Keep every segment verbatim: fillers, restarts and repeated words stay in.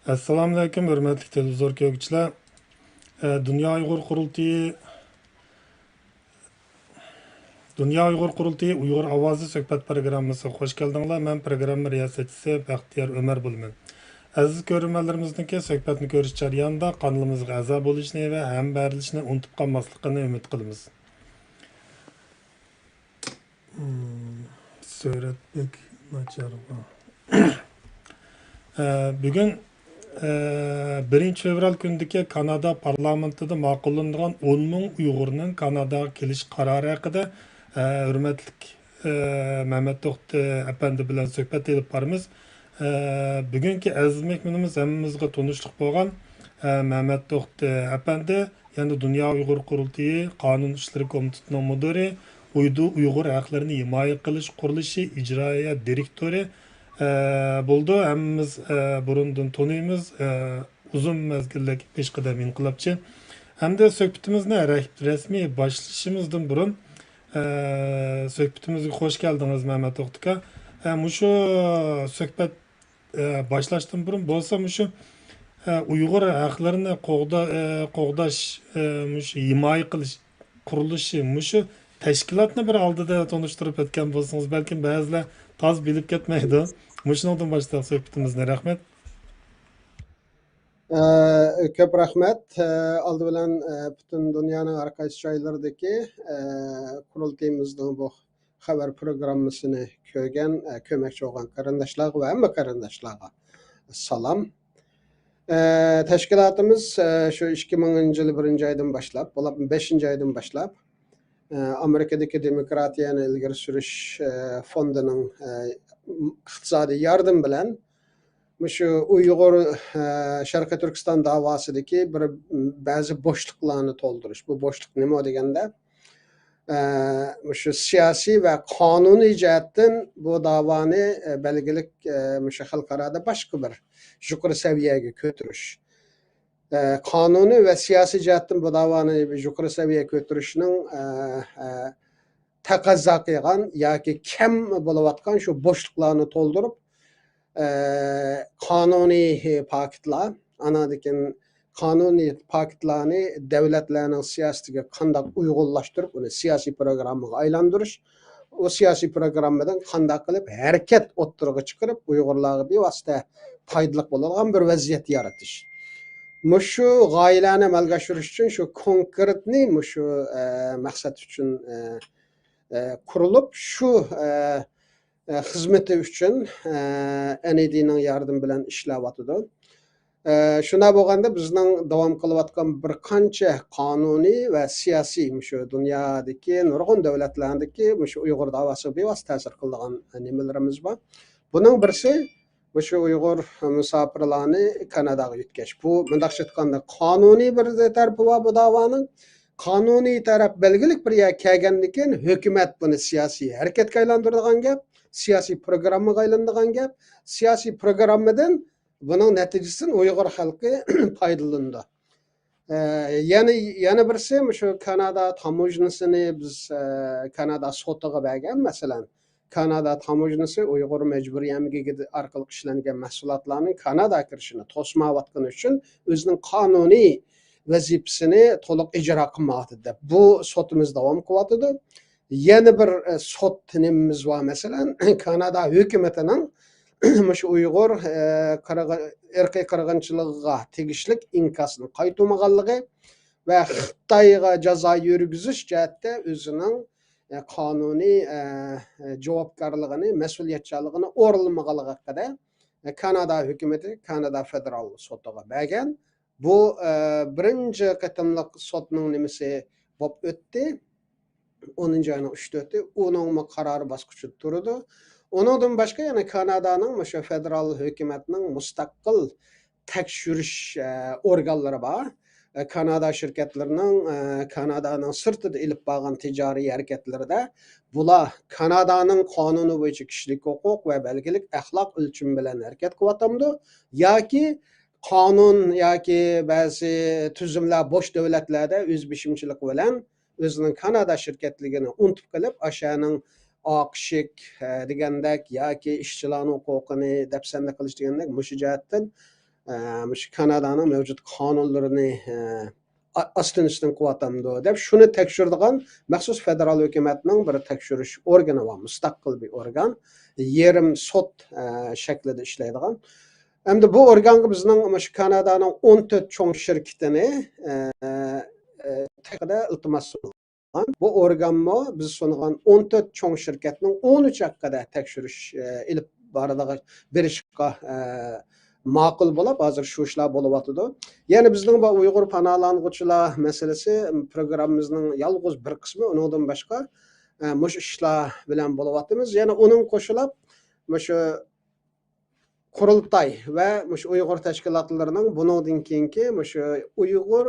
ئەسسالامۇئەلەيكۇم، ھۆرمەتلىك تېلېۋىزور كۆرگۈچىلەر. ئە، دۇنيا ئۇيغۇر قۇرۇلتىيى، دۇنيا ئۇيغۇر قۇرۇلتىيى ئۇيغۇر ئاۋازى سۆھبەت پروگراممىسىغا خوش كەلدىڭلار. مەن پروگرامما رىياسەتچىسى بەختىيار ئۆمەر بولىمەن. ئەزىز كۆرۈرمەنلىرىمىزنىڭكى سۆھبەتنى كۆرۈش جەريانىدا قانىلىمىزغا ئەزا بولۇشنى ۋە ھەمبەھىرلىشىشنى ئۇنتۇپ قالماسلىقىنى ئۈمىد قىلىمىز. مم، سۈرەت بەك ناچار. ئە، بۈگۈن، ئە، بىرىنچى فېۋرال كۈنىدىكى كانادا پارلامېنتىدا ماقۇللىنىدىغان ئون مىڭ ئۇيغۇرنىڭ كاناداغا كېلىش قارارى ھەققىدە، ئە، ھۆرمەتلىك، ئە، مەمەت توختى ئەپەندى بىلەن سۆھبەت ئېلىپ بارىمىز. ئە، بۈگۈنكى ئەزىز مېھمىنىمىز ھەممىمىزگە تونۇشلۇق بولغان، ئە، مەمەت توختى ئەپەندى. يەنە دۇنيا ئۇيغۇر قۇرۇلتىيى قانۇن ئىشلىرى كومىتېتىنىڭ مۇدىرى، ئۇيدۇ-، ئۇيغۇر ھەقلىرىنى ھىمايە قىلىش قۇرۇلۇشى ئىجرائىيە دىرېكتورى، ئە، بولىدۇ. ھەممىمىز، ئە، بۇرۇندىن تونۇيمىز. ئە، ئۇزۇن مەزگىللىك پېشقەدەم ئىنقىلابچى. ھەمدە سۆھبىتىمىزنى رەھ-، رەسمىي باشلىشىمىزدىن بۇرۇن، ئە، سۆھبىتىمىزگە خوش كەلدىڭىز، مەمەت توختى ئاكا. ئە، مۇشۇ سۆھبەت ئە، باشلاشتىن بۇرۇن بولسا مۇشۇ، ئە، ئۇيغۇر ھەقلىرىنى قوغدا-، ئە، قوغداش، ئە، مۇشۇ ھىمايە قىلىش قۇرۇلۇشى، مۇشۇ تەشكىلاتنى بىر ئالدىدا تونۇشتۇرۇپ ئۆتكەن بولسىڭىز، بەلكىم بەزىلەر تاز بىلىپ كەتمەيدۇ. مۇشۇنىڭدىن باشلايلى سۆھبىتىمىزنى. رەھمەت. ئە، كۆپ رەھمەت. ئە، ئالدى بىلەن، ئە، پۈتۈن دۇنيانىڭ ھەر قايسى جايلىرىدىكى، ئە، قۇرۇلتىيىمىزنىڭ بۇ خەۋەر پروگراممىسىنى كۆرگەن، ئە، كۆرمەكچى بولغان قېرىنداشلارغا ۋە ھەممە قېرىنداشلارغا سالام. ئە، تەشكىلاتىمىز، ئە، شۇ ئىككى مىڭىنچى يىل بىرىنچى ئايدىن باشلاپ، بولۇپمۇ بەشىنچى ئايدىن باشلاپ، ئە، ئامېرىكىدىكى دېموكراتىيەنى ئىلگىرى سۈرۈش، ئە، فوندىنىڭ، ئە، ئىقتىسادىي ياردىمى بىلەن مۇشۇ ئۇيغۇر، ئە، شەرقىي تۈركىستان داۋاسىدىكى بىر، بەزى بوشلۇقلارنى تولدۇرۇش. بۇ بوشلۇق نېمە دېگەندە، ئە، مۇشۇ سىياسىي ۋە قانۇنىي جەھەتتىن بۇ داۋانى، ئە، بەلگىلىك، ئە، مۇشۇ خەلقئارادا باشقا بىر يۇقىرى سەۋىيەگە كۆتۈرۈش. ئە، قانۇنىي ۋە سىياسىي جەھەتتىن بۇ داۋانى يۇقىرى سەۋىيەگە كۆتۈرۈشنىڭ، ئە، ئە، تەقەززا قىلغان ياكى كەم بولۇۋاتقان شۇ بوشلۇقلارنى تولدۇرۇپ، ئە، قانۇنىي پاكىتلار، ئاناندىن كېيىن قانۇنىي پاكىتلارنى دۆلەتلەرنىڭ سىياسىتىگە قانداق ئۇيغۇنلاشتۇرۇپ، ئۇنى سىياسىي پروگراممىغا ئايلاندۇرۇش، ئۇ سىياسىي پروگراممىدىن قانداق قىلىپ ھەرىكەت ئوتتۇرىغا چىقىرىپ، ئۇيغۇرلارغا بىۋاسىتە پايدىلىق بولىدىغان بىر ۋەزىيەت يارىتىش. مۇشۇ غايىلەرنى ئەمەلگە ئاشۇرۇش ئۈچۈن شۇ كونكرېتنىي مۇشۇ، ئە، مەقسەت ئۈچۈن، ئە، ئە، قۇرۇلۇپ، شۇ، ئە، ئە، خىزمىتى ئۈچۈن، ئە، ئەن ئاي دىنىڭ ياردىمى بىلەن ئىشلەۋاتىدۇ. ئە، شۇنداق بولغاندا بىزنىڭ داۋام قىلىۋاتقان بىر قانچە قانۇنىي ۋە سىياسىي، مۇشۇ دۇنيادىكى نۇرغۇن دۆلەتلەردىكى مۇشۇ ئۇيغۇر داۋاسىغا بىۋاسىتە تەسىر قىلىدىغان نېمىلىرىمىز بار. بۇنىڭ بىرسى، مۇشۇ ئۇيغۇر مۇساپىرلارنى كاناداغا يۆتكەش. بۇ، مۇنداقچە ئېيتقاندا، قانۇنىي بىر تەرىپى بار بۇ داۋانىڭ. قانۇنىي تەرەپ بەلگىلىك بىر يەرگە كەلگەندىن كېيىن، ھۆكۈمەت بۇنى سىياسىي ھەرىكەتكە ئايلاندۇرىدىغان گەپ، سىياسىي پروگراممىغا ئايلىنىدىغان گەپ، سىياسىي پروگراممىدىن بۇنىڭ نەتىجىسىدىن ئۇيغۇر خەلقى پايدىلىنىدۇ. ئە، يەنە، يەنە بىرسى، مۇشۇ كانادا تاموژنىسىنى بىز، ئە، كانادا سوتىغا بەرگەن، مەسىلەن، كانادا تاموژنىسى ئۇيغۇر مەجبۇرىي ئەمگىكى ئارقىلىق ئىشلەنگەن مەھسۇلاتلارنىڭ كاناداغا كىرىشىنى توسمايۋاتقىنى ئۈچۈن ئۆزىنىڭ قانۇنىي ۋەزىپىسىنى تولۇق ئىجرا قىلمايۋاتىدۇ دەپ، بۇ سوتىمىز داۋام قىلىۋاتىدۇ. يەنە بىر، ئە، سوت نېمىمىز بار، مەسىلەن، كانادا ھۆكۈمىتىنىڭ مۇشۇ ئۇيغۇر، ئە، قىرغ-، ئىرقىي قىرغىنچىلىقىغا تېگىشلىك ئىنكاسنى قايتۇرمىغانلىقى ۋە خىتايغا جازا يۈرگۈزۈش جەھەتتە ئۆزىنىڭ، ئە، قانۇنىي، ئە، ئە، جاۋابكارلىقىنى، مەسئۇلىيەتچانلىقىنى ئورۇنلىمىغانلىقى ھەققىدە، ئە، كانادا ھۆكۈمىتى كانادا فېدېرال سوتىغا بەرگەن. بۇ، ئە، بىرىنچى قېتىملىق سوتنىڭ نېمىسى بولۇپ ئۆتتى. ئونىنچى ئاينىڭ ئۈچ تۆتى ئۇنىڭمۇ قارارى باسقۇچىدا تۇرىدۇ. ئۇنىڭدىن باشقا يەنە كانادانىڭ مۇشۇ فېدېرال ھۆكۈمەتنىڭ مۇستەقىل تەكشۈرۈش، ئە، ئورگانلىرى بار. ئە، كانادا شىركەتلىرىنىڭ، ئە، كانادانىڭ سىرتىدا ئېلىپ بارغان تىجارىي ھەرىكەتلىرىدە بۇلار كانادانىڭ قانۇنى بويىچە كىشىلىك ھوقۇق ۋە بەلگىلىك ئەخلاق ئۆلچىمى بىلەن ھەرىكەت قىلىۋاتامدۇ ياكى قانۇن ياكى بەزى تۈزۈملەر بوش دۆلەتلەردە ئۆز بېشىمچىلىقى بىلەن ئۆزىنىڭ كانادا شىركەتلىكىنى ئۇنتۇپ قېلىپ، ئاشۇنىڭ ئاقىشىك، ئە، دېگەندەك ياكى ئىشچىلارنىڭ ھوقۇقىنى دەپسەندە قىلىش دېگەندەك، مۇشۇ جەھەتتىن، ئە، مۇشۇ كانادانىڭ مەۋجۇت قانۇنلىرىنى، ئە، ئا-، ئاستىن ئۈستۈن قىلىۋاتامدۇ دەپ شۇنى تەكشۈرىدىغان مەخسۇس فېدېرال ھۆكۈمەتنىڭ بىر تەكشۈرۈش ئورگىنى بار، مۇستەقىل بىر ئورگان، يېرىم سوت، ئە، شەكلىدە ئىشلەيدىغان. ئەمدى بۇ ئورگانغا بىزنىڭ مۇشۇ كانادانىڭ ئون تۆت چوڭ شىركىتىنى، ئە، ئە، تەكشۈرۈشكە ئىلتىماس سۇنغان. بۇ ئورگانمۇ بىز سۇنغان ئون تۆت چوڭ شىركەتنىڭ ئون ئۈچ ھەققىدە تەكشۈرۈش، ئە، ئېلىپ بارىدىغان، بېرىشقا، ئە، ماقۇل بولۇپ، ھازىر شۇ ئىشلار بولۇۋاتىدۇ. يەنە بىزنىڭ بۇ ئۇيغۇر پاناھلانغۇچىلار مەسىلىسى پروگراممىمىزنىڭ يالغۇز بىر قىسمى، ئۇنىڭدىن باشقا، ئە، مۇشۇ ئىشلار بىلەن بولۇۋاتىمىز. يەنە ئۇنىڭ قوشۇلۇپ، مۇشۇ قۇرۇلتاي ۋە مۇشۇ ئۇيغۇر تەشكىلاتلىرىنىڭ بۇنىڭدىن كېيىنكى مۇشۇ ئۇيغۇر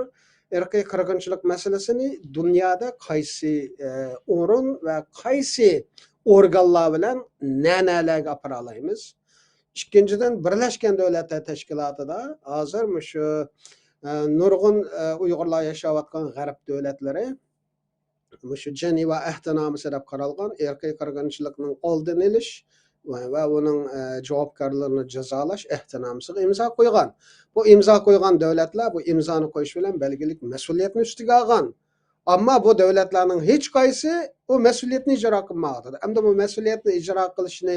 ئىرقىي قىرغىنچىلىق مەسىلىسىنى دۇنيادا قايسى، ئە، ئورۇن ۋە قايسى ئورگانلار بىلەن نە-نەلەرگە ئاپىرالايمىز؟ ئىككىنچىدىن، بىرلەشكەن دۆلەتلەر تەشكىلاتىدا ھازىر مۇشۇ، ئە، نۇرغۇن، ئە، ئۇيغۇرلار ياشاۋاتقان غەرب دۆلەتلىرى مۇشۇ جېنېۋا ئەھدىنامىسى دەپ قارالغان ئىرقىي قىرغىنچىلىقنىڭ ئالدىنى ئېلىش ۋە، ۋە ئۇنىڭ، ئە، جاۋابكارلىرىنى جازالاش ئەھدىنامىسىغا ئىمزا قويغان. بۇ ئىمزا قويغان دۆلەتلەر بۇ ئىمزانى قويۇش بىلەن بەلگىلىك مەسئۇلىيەتنى ئۈستىگە ئالغان. ئەمما بۇ دۆلەتلەرنىڭ ھېچقايسى ئۇ مەسئۇلىيەتنى ئىجرا قىلمايۋاتىدۇ. ئەمدى بۇ مەسئۇلىيەتنى ئىجرا قىلىشنى،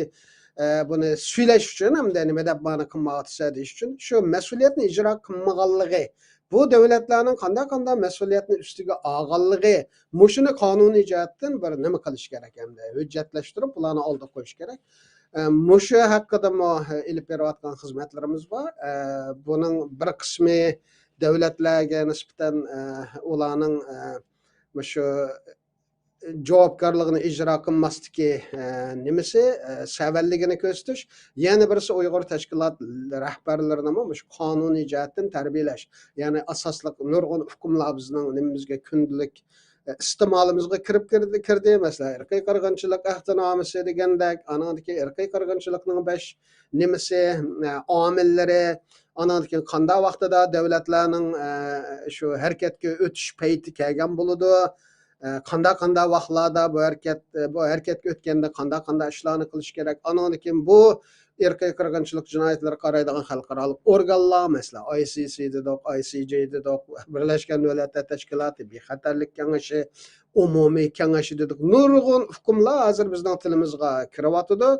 ئە، بۇنى سۈيلەش ئۈچۈن، ئەمدى نېمە دەپ مانا قىلمايۋاتىسەن دېيىش ئۈچۈن، شۇ مەسئۇلىيەتنى ئىجرا قىلمىغانلىقى، بۇ دۆلەتلەرنىڭ قانداق-قانداق مەسئۇلىيەتنى ئۈستىگە ئالغانلىقى، مۇشۇنى قانۇنىي جەھەتتىن بىر نېمە قىلىش كېرەك ئەمدى، ھۆججەتلەشتۈرۈپ، بۇلارنى ئالدىغا قويۇش كېرەك. ئە، مۇشۇ ھەققىدىمۇ، ئە، ئېلىپ بېرىۋاتقان خىزمەتلىرىمىز بار. ئە، بۇنىڭ بىر قىسمى دۆلەتلەرگە نىسبەتەن، ئە، ئۇلارنىڭ، ئە، مۇشۇ جاۋابكارلىقىنى ئىجرا قىلماسلىقى، ئە، نېمىسى، ئە، سەۋەنلىكىنى كۆرسىتىش. يەنە بىرسى ئۇيغۇر تەشكىلات رەھبەرلىرىنىمۇ مۇشۇ قانۇنىي جەھەتتىن تەربىيەلەش. يەنى ئاساسلىق نۇرغۇن ئۇقۇملار بىزنىڭ نېمىمىزگە كۈندىلىك، ئە، ئىستېمالىمىزغا كىرىپ كىردى، كىردى. مەسىلەن، ئىرقىي قىرغىنچىلىق ئەھدىنامىسى دېگەندەك، ئانىڭدىكى ئىرقىي قىرغىنچىلىقنىڭ بەش نېمىسى، ئە، ئامىللىرى، ئانىڭدىن كېيىن قانداق ۋاقتىدا دۆلەتلەرنىڭ، ئە، شۇ ھەرىكەتكە ئۆتۈش پەيتى كەلگەن بولىدۇ؟ ئە، قانداق، قانداق ۋاقىتلاردا بۇ ھەرىكەت، ئە، بۇ ھەرىكەتكە ئۆتكەندە قانداق، قانداق ئىشلارنى قىلىش كېرەك؟ ئانىڭدىن كېيىن بۇ ئىرقىي قىرغىنچىلىق جىنايەتلىرىگە قارايدىغان خەلقئارالىق ئورگانلار، مەسىلەن، ئاي سىي سىي دېدۇق، ئاي سىي جېي دېدۇق، بىرلەشكەن دۆلەتلەر تەشكىلاتى، بىخەتەرلىك كېڭىشى، ئومۇمىي كېڭىشى دېدۇق. نۇرغۇن ئۇقۇملار ھازىر بىزنىڭ تىلىمىزغا كىرىۋاتىدۇ.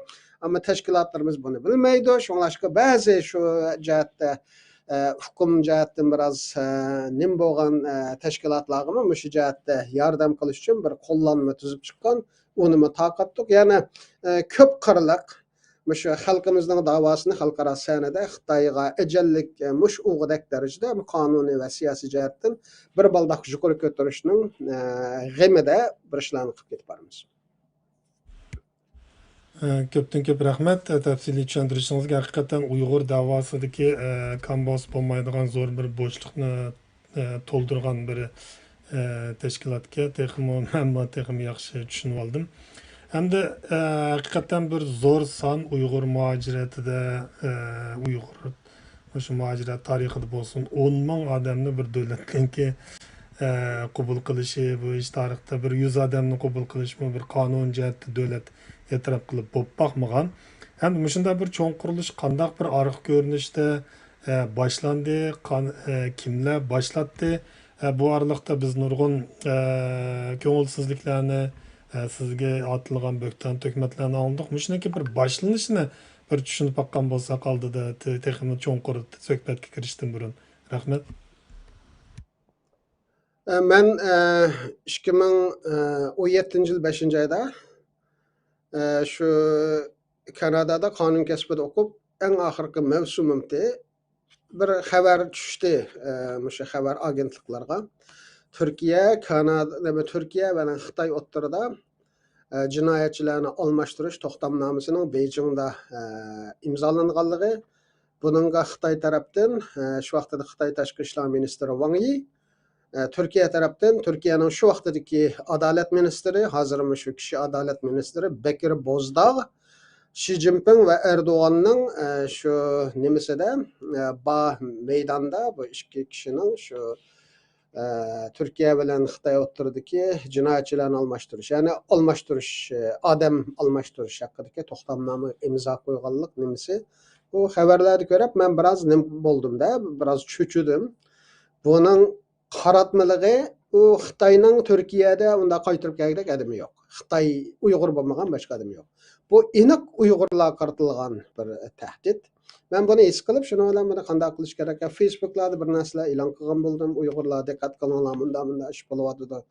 ئەمما تەشكىلاتلىرىمىز بۇنى بىلمەيدۇ. شۇڭلاشقا بەزى شۇ جەھەتتە، ئە، ئۇقۇم جەھەتتىن بىراز، ئە، نېمە بولغان، ئە، تەشكىلاتلارغىمۇ مۇشۇ جەھەتتە ياردەم قىلىش ئۈچۈن بىر قوللانما تۈزۈپ چىققان. ئۇنىمۇ تارقاتتۇق. يەنە، ئە، كۆپ قىرلىق مۇشۇ خەلقىمىزنىڭ داۋاسىنى خەلقئارا سەھنىدە خىتايغا ئەجەللىك، ئە، مۇشۇ ئوغۇدەك دەرىجىدە قانۇنىي ۋە سىياسىي جەھەتتىن بىر بالداق يۇقىرى كۆتۈرۈشنىڭ، ئە، غېمىدە بىر ئىشلارنى قىلىپ كېتىپ بارىمىز. ئە، كۆپتىن كۆپ رەھمەت، ئە، تەپسىلىي چۈشەندۈرۈشىڭىزگە. ھەقىقەتەن ئۇيغۇر دەۋاسىدىكى، ئە، كان باۋىسى بولمايدىغان زور بىر بوشلۇقنى، ئە، تولدۇرغان بىر، ئە، تەشكىلاتكەن. تېخىمۇ مەن بۇ تېخىمۇ ياخشى چۈشىنىۋالدىم. ھەمدە، ئە، ھەقىقەتەن بىر زور سان ئۇيغۇر مۇھاجىرىتىدە، ئە، ئۇيغۇر مۇشۇ مۇھاجىرەت تارىخىدا بولسۇن، ئون مىڭ ئادەمنى بىر دۆلەتنىڭكى، ئە، قوبۇل قىلىشى، بۇ ھېچ تارىختا بىر يۈز ئادەمنى قوبۇل قىلىشمۇ بىر قانۇن جەھەتتە دۆلەت ئېتىراپ قىلىپ بولۇپ باقمىغان. ھەم مۇشۇنداق بىر چوڭ قۇرۇلۇش قانداق بىر ئارقا كۆرۈنۈشتە، ئە، باشلاندى، قان-، ئە، كىملەر باشلاتتى؟ ئە، بۇ ئارىلىقتا بىز نۇرغۇن، ئە، كۆڭۈلسىزلىكلەرنى، ئە، سىزگە ئاتىلغان بۆھتان تۆھمەتلەرنى ئاڭلىدۇق. مۇشۇنىڭكى بىر باشلىنىشىنى بىر چۈشىنىپ باققان بولساق ئالدىدا تې-، تېخىمۇ چوڭقۇر سۆھبەتكە كىرىشتىن بۇرۇن. رەھمەت. ئە، مەن، ئە، ئىككى مىڭ ئون يەتتىنچى يىل بەشىنچى ئايدا، ئە، شۇ كانادادا قانۇن كەسپىدە ئوقۇپ، ئەڭ ئاخىرقى مەۋسۇمۇمتى بىر خەۋەر چۈشتى، ئە، مۇشۇ خەۋەر ئاگېنتلىقلارغا. تۈركىيە، كانادا، تۈركىيە بىلەن خىتاي ئوتتۇرىدا، ئە، جىنايەتچىلەرنى ئالماشتۇرۇش توختامنامىسىنىڭ بېيجىڭدا، ئە، ئىمزالانغانلىقى، بۇنىڭغا خىتاي تەرەپتىن، ئە، شۇ ۋاقتىدا خىتاي تاشقى ئىشلار مىنىستىرى ۋاڭ يى، ئە، تۈركىيە تەرەپتىن تۈركىيەنىڭ شۇ ۋاقتىدىكى ئادالەت مىنىستىرى، ھازىرمۇ شۇ كىشى ئادالەت مىنىستىرى بەكىر بوزداغ، شى جىنپىڭ ۋە ئەردوغاننىڭ، ئە، شۇ نېمىسىدە، ئە، بار مەيداندا بۇ ئىككى كىشىنىڭ شۇ، ئە، تۈركىيە بىلەن خىتاي ئوتتۇرىدىكى جىنايەتچىلەرنى ئالماشتۇرۇش، يەنى ئالماشتۇرۇش، ئە، ئادەم ئالماشتۇرۇش ھەققىدىكى توختامنامىغا ئىمزا قويغانلىق نېمىسى بۇ خەۋەرلەردە كۆرۈپ، مەن بىراز نېمە بولدۇم-دە، بىراز چۆچۈدۈم. بۇنىڭ قاراتمىلىقى، ئۇ خىتاينىڭ تۈركىيەدە ئۇنداق قايتۇرۇپ كەلگۈدەك ئادىمى يوق. خىتاي، ئۇيغۇر بولمىغان باشقا ئادىمى يوق. بۇ ئېنىق ئۇيغۇرلارغا قارىتىلغان بىر تەھدىت. مەن بۇنى ھېس قىلىپ، شۇنىڭ بىلەن بۇنى قانداق قىلىش كېرەك؟ فېيسبۇكلاردا بىر نەرسىلەر ئېلان قىلغان بولدۇم. ئۇيغۇرلار دىققەت قىلىڭلار، مۇنداق، مۇنداق ئىش بولۇۋاتىدۇ.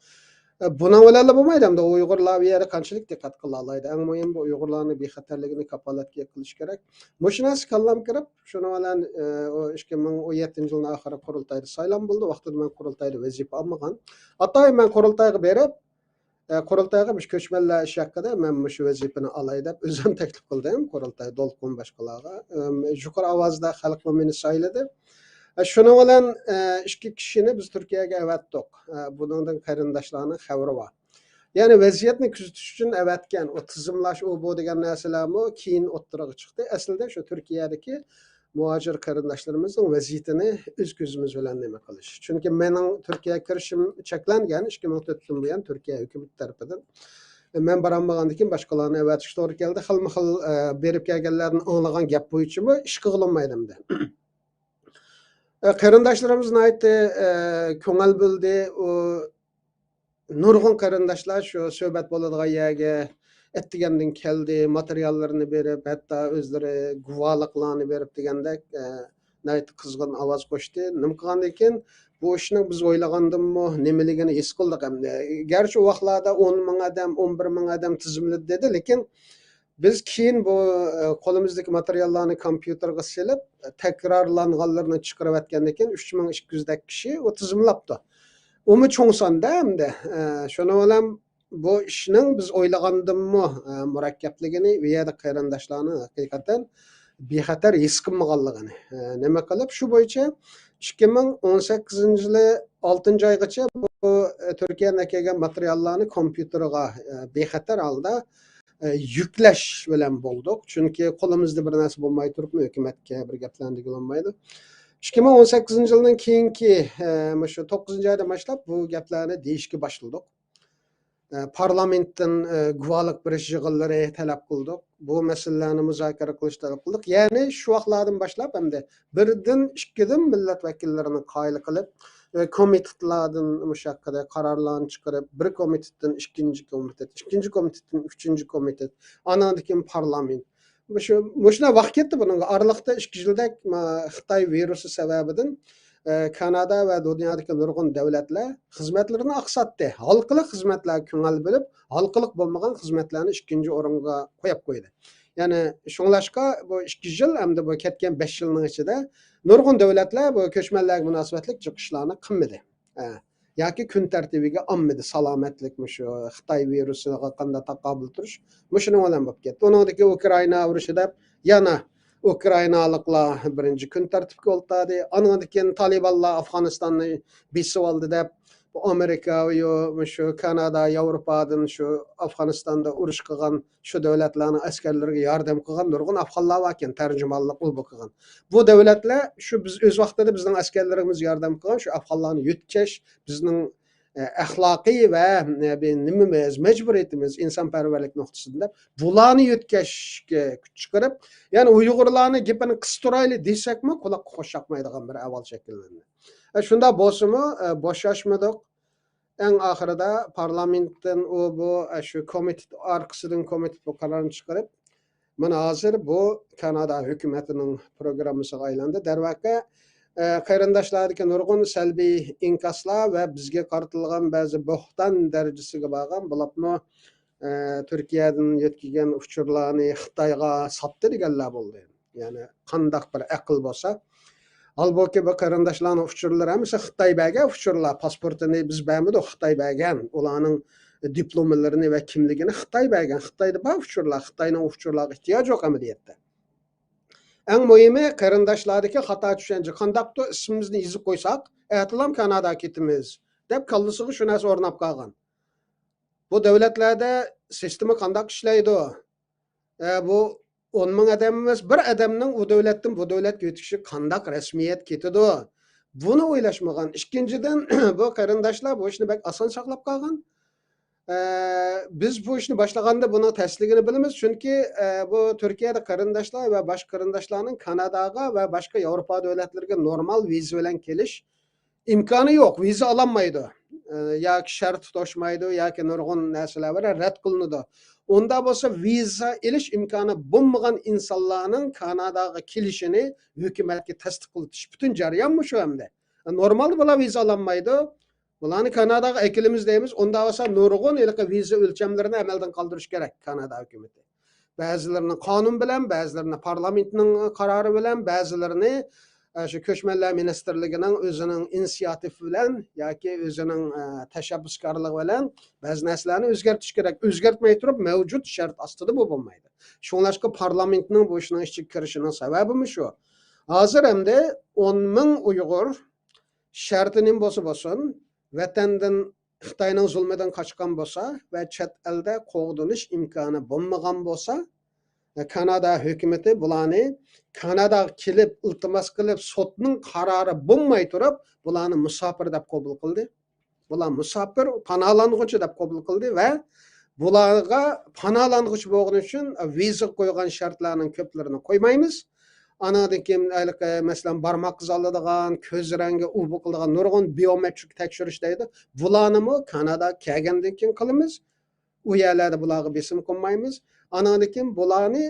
ئە، بۇنىڭ بىلەنلا بولمايدۇ ئەمدى. ئۇيغۇرلار بۇ يەردە قانچىلىك دىققەت قىلالايدۇ؟ ئەڭ مۇھىم بۇ ئۇيغۇرلارنى بىخەتەرلىكىنى كاپالەتكە قىلىش كېرەك. مۇشۇ نەرسە كاللام كىرىپ، شۇنىڭ بىلەن، ئە، ئۇ ئىككى مىڭ ئون يەتتىنچى يىلنىڭ ئاخىرى قۇرۇلتايدا سايلام بولدى. ۋاقتىدا مەن قۇرۇلتايدا ۋەزىپە ئالمىغان. ئاتايىن مەن قۇرۇلتايغا بېرىپ، ئە، قۇرۇلتايغا مۇشۇ كۆچمەنلەر ئىشى ھەققىدە مەن مۇشۇ ۋەزىپىنى ئالاي دەپ ئۆزۈم تەكلىپ قىلدىم قۇرۇلتاي دولقۇن باشقىلارغا. ئەم، يۇقىرى ئاۋازدا خەلقمۇ مېنى سايلىدى. ئە، شۇنىڭ بىلەن، ئە، ئىككى كىشىنى بىز تۈركىيەگە ئەۋەتتۇق. ئە، بۇنىڭدىن قېرىنداشلارنىڭ خەۋىرى بار. يەنى ۋەزىيەتنى كۆزىتىش ئۈچۈن ئەۋەتكەن، ئۇ تىزىملاش، ئۇ بۇ دېگەن نەرسىلەرمۇ كېيىن ئوتتۇرىغا چىقتى. ئەسلىدە شۇ تۈركىيەدىكى مۇھاجىر قېرىنداشلىرىمىزنىڭ ۋەزىيىتىنى ئۆز كۆزىمىز بىلەن نېمە قىلىش. چۈنكى مېنىڭ تۈركىيەگە كىرىشىم چەكلەنگەن، ئىككى مىڭ تۆتتىن بۇيان تۈركىيە ھۆكۈمىتى تەرىپىدىن. مەن بارالمىغاندىن كېيىن باشقىلارنى ئەۋەتىشكە توغرا كەلدى. خىلمۇ خىل، ئە، بېرىپ كەلگەنلەردىن ئاڭلىغان گەپ بويىچىمۇ ئىش قىلغىلىمايدۇ ئەمدى. ئە، قېرىنداشلىرىمىز ناھايىتى، ئە، كۆڭۈل بۆلدى. ئۇ نۇرغۇن قېرىنداشلار شۇ سۆھبەت بولىدىغان يەرگە ئەتىگەندىن كەلدى، ماتېرىياللىرىنى بېرىپ، ھەتتا ئۆزلىرى گۇۋاھلىقلارنى بېرىپ دېگەندەك، ئە، ناھايىتى قىزغىن ئاۋاز قوشتى. نېمە قىلغاندىن كېيىن بۇ ئىشنىڭ بىز ئويلىغاندىنمۇ نېمىلىكىنى ھېس قىلدۇق ئەمدى. گەرچە ئۇ ۋاقىتلاردا ئون مىڭ ئادەم، ئون بىر مىڭ ئادەم تىزىملىدى دېدى، لېكىن بىز كېيىن بۇ، ئە، قولىمىزدىكى ماتېرىياللارنى كومپيۇتېرغا سېلىپ، تەكرارلانغانلىرىنى چىقىرىۋەتكەندىن كېيىن ئۈچ مىڭ ئىككى يۈزدەك كىشى ئۇ تىزىملاپتۇ. ئۇمۇ چوڭ ساندا ئەمدى. ئە، شۇنىڭ بىلەن بۇ ئىشنىڭ بىز ئويلىغاندىنمۇ، ئە، مۇرەككەپلىكىنى، ئۇ يەردە قېرىنداشلارنىڭ ھەقىقەتەن بىخەتەر ھېس قىلمىغانلىقىنى، ئە، نېمە قىلىپ، شۇ بويىچە ئىككى مىڭ ئون سەككىزىنچى يىلى ئالتىنچى ئايغىچە بۇ، ئە، تۈركىيەدىن ئەكەلگەن ماتېرىياللارنى كومپيۇتېرغا، ئە، بىخەتەر ھالدا، ئە، يۈكلەش بىلەن بولدۇق. چۈنكى قولىمىزدا بىر نەرسە بولماي تۇرۇپمۇ ھۆكۈمەتكە بىر گەپلەرنى دېگىلى بولمايدۇ. ئىككى مىڭ ئون سەككىزىنچى يىلنىڭ كېيىنكى، ئە، مۇشۇ توققۇزىنچى ئايدىن باشلاپ بۇ گەپلەرنى دېيىشكە باشلىدۇق. ئە، پارلامېنتتىن، ئە، گۇۋاھلىق بېرىش يىغىنلىرى تەلەپ قىلدۇق. بۇ مەسىلىلەرنى مۇزاكىرە قىلىش تەلەپ قىلدۇق. يەنى شۇ ۋاقىتلاردىن باشلاپ ئەمدى بىردىن، ئىككىدىن مىللەت ۋەكىللىرىنى قايىل قىلىپ، ئە، كومىتېتلاردىن مۇشۇ ھەققىدە قارارلارنى چىقىرىپ، بىر كومىتېتتىن ئىككىنچى كومىتېت، ئىككىنچى كومىتېتتىن ئۈچىنچى كومىتېت، ئانىڭدىن كېيىن پارلامېنت. مۇشۇ، مۇشۇنداق ۋاقىت كەتتى بۇنىڭغا. ئارىلىقتا ئىككى يىلدەك، ما، خىتاي ۋىرۇسى سەۋەبىدىن، ئە، كانادا ۋە دۇنيادىكى نۇرغۇن دۆلەتلەر خىزمەتلىرىنى ئاقساتتى. ھالقىلىق خىزمەتلەرگە كۆڭۈل بۆلۈپ، ھالقىلىق بولمىغان خىزمەتلەرنى ئىككىنچى ئورۇنغا قويۇپ قويدى. يەنى شۇڭلاشقا بۇ ئىككى يىل ئەمدى بۇ كەتكەن بەش يىلنىڭ ئىچىدە نۇرغۇن دۆلەتلەر بۇ كۆچمەنلەرگە مۇناسىۋەتلىك جىق ئىشلارنى قىلمىدى. ئە، ياكى كۈن تەرتىبىگە ئالمىدى. سالامەتلىك مۇشۇ خىتاي ۋىرۇسىغا قانداق تاقابىل تۇرۇش، مۇشۇنىڭ بىلەن بولۇپ كەتتى. ئۇنىڭدىن كېيىن ئۇكرائىنا ئۇرۇشى دەپ يەنە ئۇكرائىنالىقلار بىرىنچى كۈن تەرتىپكە ئولتۇردى. ئانىڭدىن كېيىن تالىبانلار ئافغانىستاننى بېسىۋالدى دەپ، بۇ ئامېرىكا، يو-، مۇشۇ كانادا، ياۋروپادىن شۇ ئافغانىستاندا ئۇرۇش قىلغان شۇ دۆلەتلەرنىڭ ئەسكەرلىرىگە ياردەم قىلغان نۇرغۇن ئافغانلار باركەن، تەرجىمانلىق ئۇ بۇ قىلغان. بۇ دۆلەتلەر شۇ بىز ئۆز ۋاقتىدا بىزنىڭ ئەسكەرلىرىمىز ياردەم قىلغان شۇ ئافغانلارنى يۆتكەش بىزنىڭ، ئە، ئەخلاقىي ۋە، ئە، بىر نېمىمىز، مەجبۇرىيىتىمىز ئىنسانپەرۋەرلىك نۇقتىسىدىن دەپ، بۇلارنى يۆتكەشكە كۈچ چىقىرىپ، يەنى ئۇيغۇرلارنى گېپىنى قىستۇرايلى دېسەكمۇ، قۇلاققا خۇش چاقمايدىغان بىر ئەھۋال شەكىللەندى. ئە، شۇنداق بولسىمۇ، ئە، بوشاشمىدۇق. ئەڭ ئاخىرىدا پارلامېنتتىن ئۇ بۇ، ئە، شۇ كومىتېت ئارقىسىدىن كومىتېت بۇ قارارنى چىقىرىپ، مانا ھازىر بۇ كانادا ھۆكۈمىتىنىڭ پروگراممىسىغا ئايلاندى. دەرۋەقە، ئە، قېرىنداشلاردىكى نۇرغۇن سەلبىي ئىنكاسلار ۋە بىزگە قارىتىلغان بەزى بوھتان دەرىجىسىگە بارغان، بولۇپمۇ، ئە، تۈركىيەدىن يۆتكىگەن ئۇچۇرلارنى خىتايغا ساتتى دېگەنلەر بولدى. يەنى قانداق بىر ئەقىل بولسا. ھالبۇكى، بۇ قېرىنداشلارنىڭ ئۇچۇرلىرى ھەممىسى خىتاي بەرگەن ئۇچۇرلار، پاسپورتىنى بىز بەرمىدۇق، خىتاي بەرگەن. ئۇلارنىڭ دىپلوملىرىنى ۋە كىملىكىنى خىتاي بەرگەن. خىتايدا بار ئۇچۇرلار، خىتاينىڭ ئۇچۇرلارغا ئېھتىياجى يوق ئەمەلىيەتتە. ئەڭ مۇھىمى، قېرىنداشلاردىكى خاتا چۈشەنچە. قانداقتۇر ئىسمىمىزنى يېزىپ قويساق، ئەتىلام كانادا كېتىمىز، دەپ كاللىسىغا شۇ نەرسە ئورناپ قالغان. بۇ دۆلەتلەردە سىستېما قانداق ئىشلەيدۇ؟ ئە، بۇ ئون مىڭ ئادەم ئەمەس، بىر ئادەمنىڭ ئۇ دۆلەتتىن بۇ دۆلەتكە ئۆتۈشى قانداق رەسمىيەت كېتىدۇ؟ بۇنى ئويلاشمىغان. ئىككىنچىدىن، بۇ قېرىنداشلار بۇ ئىشنى بەك ئاسان ساقلاپ قالغان. ئە، بىز بۇ ئىشنى باشلىغاندا بۇنىڭ تەسلىكىنى بىلىمىز، چۈنكى، ئە، بۇ تۈركىيەدە قېرىنداشلار ۋە باشقا قېرىنداشلارنىڭ كاناداغا ۋە باشقا ياۋروپا دۆلەتلىرىگە نورمال ۋىزا بىلەن كېلىش ئىمكانى يوق، ۋىزا ئالالمايدۇ. ئە، ياكى شەرتى توشمايدۇ، ياكى نۇرغۇن نەرسىلەر بىلەن رەت قىلىنىدۇ. ئۇندا بولسا ۋىزا ئېلىش ئىمكانى بولمىغان ئىنسانلارنىڭ كاناداغا كېلىشىنى ھۆكۈمەتكە تەستىقلىتىش، پۈتۈن جەريان مۇشۇ ئەمدى. نورمالدا بۇلار ۋىزا ئالالمايدۇ. بۇلارنى كاناداغا ئەكېلىمىز دەيمىز. ئۇندا بولسا نۇرغۇن ھېلىقى ۋىزا ئۆلچەملىرىنى ئەمەلدىن قالدۇرۇش كېرەك كانادا ھۆكۈمىتى. بەزىلىرىنى قانۇن بىلەن، بەزىلىرىنى پارلامېنتنىڭ قارارى بىلەن، بەزىلىرىنى، ئە، شۇ كۆچمەنلەر مىنىستىرلىكىنىڭ ئۆزىنىڭ ئىنىسىياتىۋى بىلەن ياكى ئۆزىنىڭ، ئە، تەشەببۇسكارلىقى بىلەن بەزى نەرسىلەرنى ئۆزگەرتىش كېرەك. ئۆزگەرتمەي تۇرۇپ مەۋجۇت شەرت ئاستىدا بۇ بولمايدۇ. شۇڭلاشقا پارلامېنتنىڭ بۇ ئىشنىڭ ئىچىگە كىرىشىنىڭ سەۋەبىمۇ شۇ. ھازىر ئەمدى ئون مىڭ ئۇيغۇر شەرتى نېمە بولسا بولسۇن، ۋەتەندىن خىتاينىڭ زۇلمىدىن قاچقان بولسا ۋە چەت ئەلدە قوغدىنىش ئىمكانى بولمىغان بولسا، كانادا ھۆكۈمىتى بۇلارنى كاناداغا كېلىپ، ئىلتىماس قىلىپ، سوتنىڭ قارارى بولماي تۇرۇپ، بۇلارنى مۇساپىر دەپ قوبۇل قىلدى. بۇلار مۇساپىر، پاناھلانغۇچى دەپ قوبۇل قىلدى ۋە بۇلارغا پاناھلانغۇچى بولغىنى ئۈچۈن ۋىزىغا قويغان شەرتلەرنىڭ كۆپلىرىنى قويمايمىز. ئانىڭدىن كېيىن، ھېلىقى، مەسىلەن، بارماق ئىز ئالىدىغان، كۆز رەڭگى، ئۇ بۇ قىلىدىغان نۇرغۇن بىيومېترىك تەكشۈرۈش دەيدۇ. بۇلارنىمۇ كانادا كەلگەندىن كېيىن قىلىمىز. ئۇ يەرلەردە بۇلارغا بېسىم قىلمايمىز. ئانىڭدىن كېيىن بۇلارنى،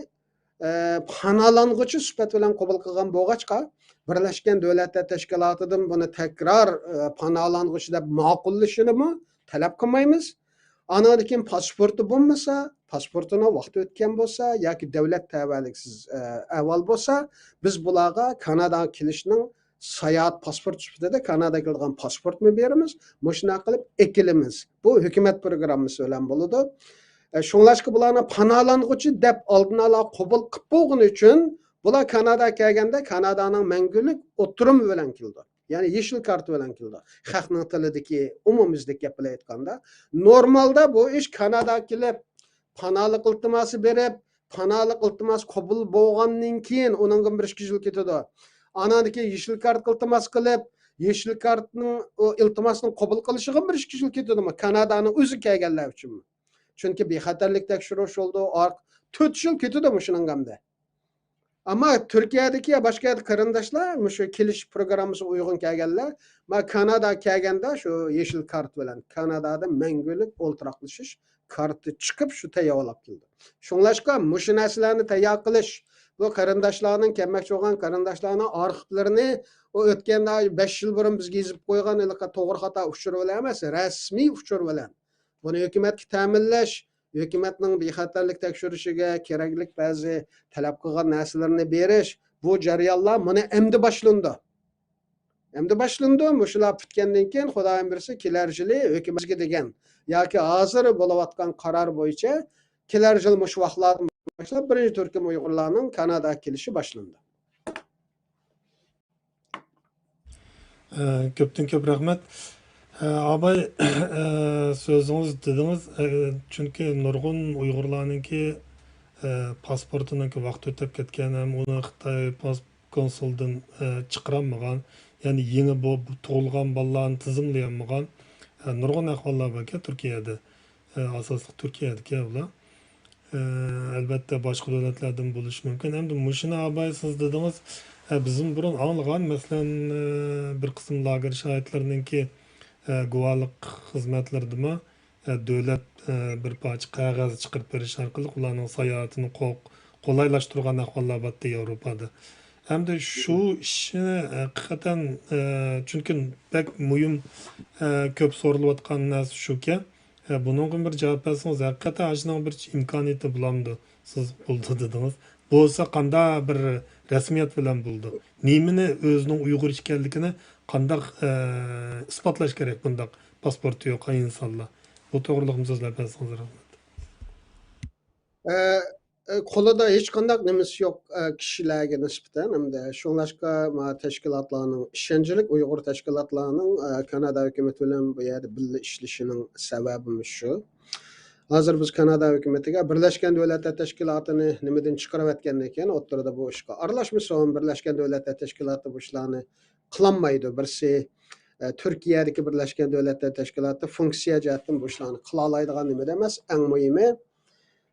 ئە، پاناھلانغۇچى سۈپەت بىلەن قوبۇل قىلغان بولغاچقا، بىرلەشكەن دۆلەتلەر تەشكىلاتىدىن بۇنى تەكرار، ئە، پاناھلانغۇچى دەپ ماقۇللىشىنىمۇ تەلەپ قىلمايمىز. ئانىڭدىن كېيىن پاسپورتى بولمىسا، پاسپورتىنىڭ ۋاقتى ئۆتكەن بولسا ياكى دۆلەت تەۋەلىكسىز، ئە، ئەھۋال بولسا، بىز بۇلارغا كاناداغا كېلىشنىڭ ساياھەت پاسپورت سۈپىتىدە كاناداغا كېلىدىغان پاسپورتمۇ بېرىمىز، مۇشۇنداق قىلىپ ئەكېلىمىز. بۇ ھۆكۈمەت پروگراممىسى بىلەن بولىدۇ. ئە، شۇڭلاشقا بۇلارنى پاناھلانغۇچى دەپ ئالدىن ئالا قوبۇل قىلىپ بولغىنى ئۈچۈن، بۇلار كاناداغا كەلگەندە كانادانىڭ مەڭگۈلۈك ئوتتۇرىمى بىلەن كېلىدۇ. يەنى يېشىل كارتا بىلەن كېلىدۇ. خەقنىڭ تىلىدىكى ئومۇميۈزلۈك گەپ بىلەن ئېيتقاندا، نورمالدا بۇ ئىش كاناداغا كېلىپ، پاناھلىق ئىلتىماسى بېرىپ، پاناھلىق ئىلتىماسى قوبۇل بولغاندىن كېيىن، ئۇنىڭغا بىر ئىككى يىل كېتىدۇ. ئانان كېيىن يېشىل كارتا ئىلتىماس قىلىپ، يېشىل كارتىنىڭ، ئۇ ئىلتىماسنىڭ قوبۇل قىلىشىغا بىر ئىككى يىل كېتىدۇ. كانادانىڭ ئۆزى كەلگەنلەر ئۈچۈنمۇ. چۈنكى بىخەتەرلىك تەكشۈرۈش بولىدۇ، ئارق-، تۆت يىل كېتىدۇ مۇشۇنىڭغا ئەمدى. ئەمما تۈركىيەدىكى يا باشقا يەردە قېرىنداشلار مۇشۇ كېلىش پروگراممىسىغا ئۇيغۇن كەلگەنلەر، ما كانادا كەلگەندە شۇ يېشىل كارت بىلەن كانادادا مەڭگۈلۈك ئولتۇراقلىشىش كارتى چىقىپ شۇ تەييارلاپ كېلىدۇ. شۇڭلاشقا مۇشۇ نەرسىلەرنى تەييار قىلىش، بۇ قېرىنداشلارنىڭ، كەلمەكچى بولغان قېرىنداشلارنىڭ ئارخىپلىرىنى، ئۇ ئۆتكەن بەش يىل بۇرۇن بىزگە يېزىپ قويغان ھېلىقى توغرا خاتا ئۇچۇر بىلەن ئەمەس، رەسمىي ئۇچۇر بىلەن بۇنى ھۆكۈمەتكە تەمىنلەش، ھۆكۈمەتنىڭ بىخەتەرلىك تەكشۈرۈشىگە كېرەكلىك بەزى تەلەپ قىلغان نەرسىلەرنى بېرىش، بۇ جەريانلار مانا ئەمدى باشلىنىدۇ. ئەمدى باشلىنىدۇ. مۇشۇلار پۈتكەندىن كېيىن، خۇدايىم بۇيرۇسا، كېلەر يىلى ھۆكۈمەتكە دېگەن ياكى ھازىر بولۇۋاتقان قارار بويىچە كېلەر يىل مۇشۇ ۋاقىتلاردىن باشلاپ بىرىنچى تۈركۈم ئۇيغۇرلارنىڭ كاناداغا كېلىشى باشلىنىدۇ. ئە، كۆپتىن كۆپ رەھمەت. ئە، ئاباي، ئە، سۆزىڭىز دېدىڭىز، ئە، چۈنكى نۇرغۇن ئۇيغۇرلارنىڭكى، ئە، پاسپورتىنىڭكى ۋاقتى ئۆتۈپ كەتكەن ھەم ئۇنى خىتاي پاس-، كونسۇلىدىن، ئە، چىقىرالمىغان، يەنى يېڭى بو-، تۇغۇلغان بالىلارنى تىزىملىيالمىغان، ئە، نۇرغۇن ئەھۋاللار باركەن تۈركىيەدە. ئە، ئاساسلىق تۈركىيەدىكى ئۇلار. ئە، ئەلۋەتتە، باشقا دۆلەتلەردىن بولۇشى مۇمكىن. ئەمدى مۇشۇنى ئاباي سىز دېدىڭىز. ئە، بىزمۇ بۇرۇن ئاڭلىغان، مەسىلەن، ئە، بىر قىسىم لاگېر شاھىتلىرىنىڭكى، ئە، گۇۋاھلىق خىزمەتلىرىدىمۇ، ئە، دۆلەت، ئە، بىر پارچە قەغەز چىقىرىپ بېرىش ئارقىلىق ئۇلارنىڭ ساياھىتىنى قو-، قولايلاشتۇرغان ئەھۋاللار بارتتى ياۋروپادا. ئەمدى شۇ ئىشنى ھەقىقەتەن، ئە، چۈنكى بەك مۇھىم، ئە، كۆپ سورىلىۋاتقان نەرسە شۇكى، ئە، بۇنىڭغا بىر جاۋاب بەرسىڭىز، ھەقىقەتەن ئاشۇنىڭ بىر ئىمكانىيىتى بولامدۇ؟ سىز بولىدۇ دېدىڭىز. بولسا قانداق بىر رەسمىيەت بىلەن بولىدۇ؟ نېمىنى ئۆزىنىڭ ئۇيغۇر ئىكەنلىكىنى قانداق، ئە، ئىسپاتلاش كېرەك بۇنداق پاسپورتى يوق ئىنسانلار؟ بۇ توغرىلىقمۇ سۆزلەپ بەرسىڭىز رەھمەت. ئە، ئە، قولىدا ھېچقانداق نېمىسى يوق، ئە، كىشىلەرگە نىسبەتەن ھەمدە شۇڭلاشقا ما تەشكىلاتلارنىڭ، ئىشەنچلىك ئۇيغۇر تەشكىلاتلارنىڭ، ئە، كانادا ھۆكۈمىتى بىلەن بۇ يەردە بىللە ئىشلىشىنىڭ سەۋەبىمۇ شۇ. ھازىر بىز كانادا ھۆكۈمىتىگە بىرلەشكەن دۆلەتلەر تەشكىلاتىنى نېمىدىن چىقىرىۋەتكەندىن كېيىن ئوتتۇرىدا بۇ ئىشقا ئارىلاشمىسۇن، بىرلەشكەن دۆلەتلەر تەشكىلاتى بۇ ئىشلارنى قىلالمايدۇ. بىرسى، ئە، تۈركىيەدىكى بىرلەشكەن دۆلەتلەر تەشكىلاتى فۇنكسىيە جەھەتتىن بۇ ئىشلارنى قىلالايدىغان نېمە ئەمەس، ئەڭ مۇھىمى،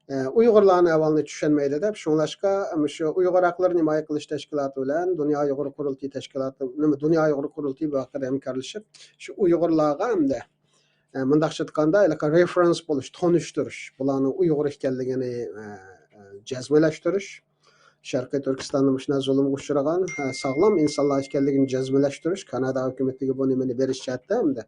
ئە، ئۇيغۇرلارنىڭ ئەھۋالىنى چۈشەنمەيدۇ دەپ، شۇڭلاشقا مۇشۇ ئۇيغۇر ھەقلىرىنى ھىمايە قىلىش تەشكىلاتى بىلەن دۇنيا ئۇيغۇر قۇرۇلتىيى تەشكىلاتى، نېمە، دۇنيا ئۇيغۇر قۇرۇلتىيى بۇ ھەققىدە ھەمكارلىشىپ، شۇ ئۇيغۇرلارغا ئەمدى، ئە، مۇنداقچە ئېيتقاندا، ھېلىقى رېفېرېنس بولۇش، تونۇشتۇرۇش، بۇلارنىڭ ئۇيغۇر ئىكەنلىكىنى، ئە، ئە، جەزملەشتۈرۈش، شەرقىي تۈركىستاندا مۇشۇنداق زۇلۇمغا ئۇچرىغان، ئە، ساغلام ئىنسانلار ئىكەنلىكىنى جەزملەشتۈرۈش، كانادا ھۆكۈمىتىگە بۇ نېمىنى بېرىش جەھەتتە ھەمدە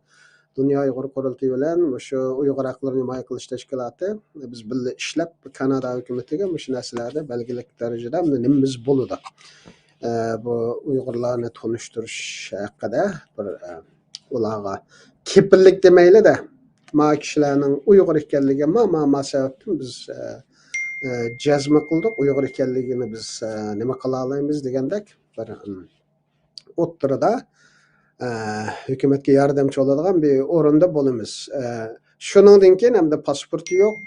دۇنيا ئۇيغۇر قۇرۇلتىيى بىلەن مۇشۇ ئۇيغۇر ھەقلىرىنى ھىمايە قىلىش تەشكىلاتى، بىز بىللە ئىشلەپ، كانادا ھۆكۈمىتىگە مۇشۇ نەرسىلەردە بەلگىلىك دەرىجىدە نېمىمىز بولىدۇ. ئە، بۇ ئۇيغۇرلارنى تونۇشتۇرۇش ھەققىدە بىر، ئە، ئۇلارغا كېپىللىك دېمەيلى-دە، ما كىشىلەرنىڭ ئۇيغۇر ئىكەنلىكى، ما، ما، ما سەۋەبتىن بىز، ئە، ئە، جەزم قىلدۇق، ئۇيغۇر ئىكەنلىكىنى بىز، ئە، نېمە قىلالايمىز دېگەندەك بىر، ئىم، ئوتتۇرىدا، ئە، ھۆكۈمەتكە ياردەمچى بولىدىغان بىر ئورۇندا بولىمىز. ئە، شۇنىڭدىن كېيىن ئەمدى پاسپورتى يوق،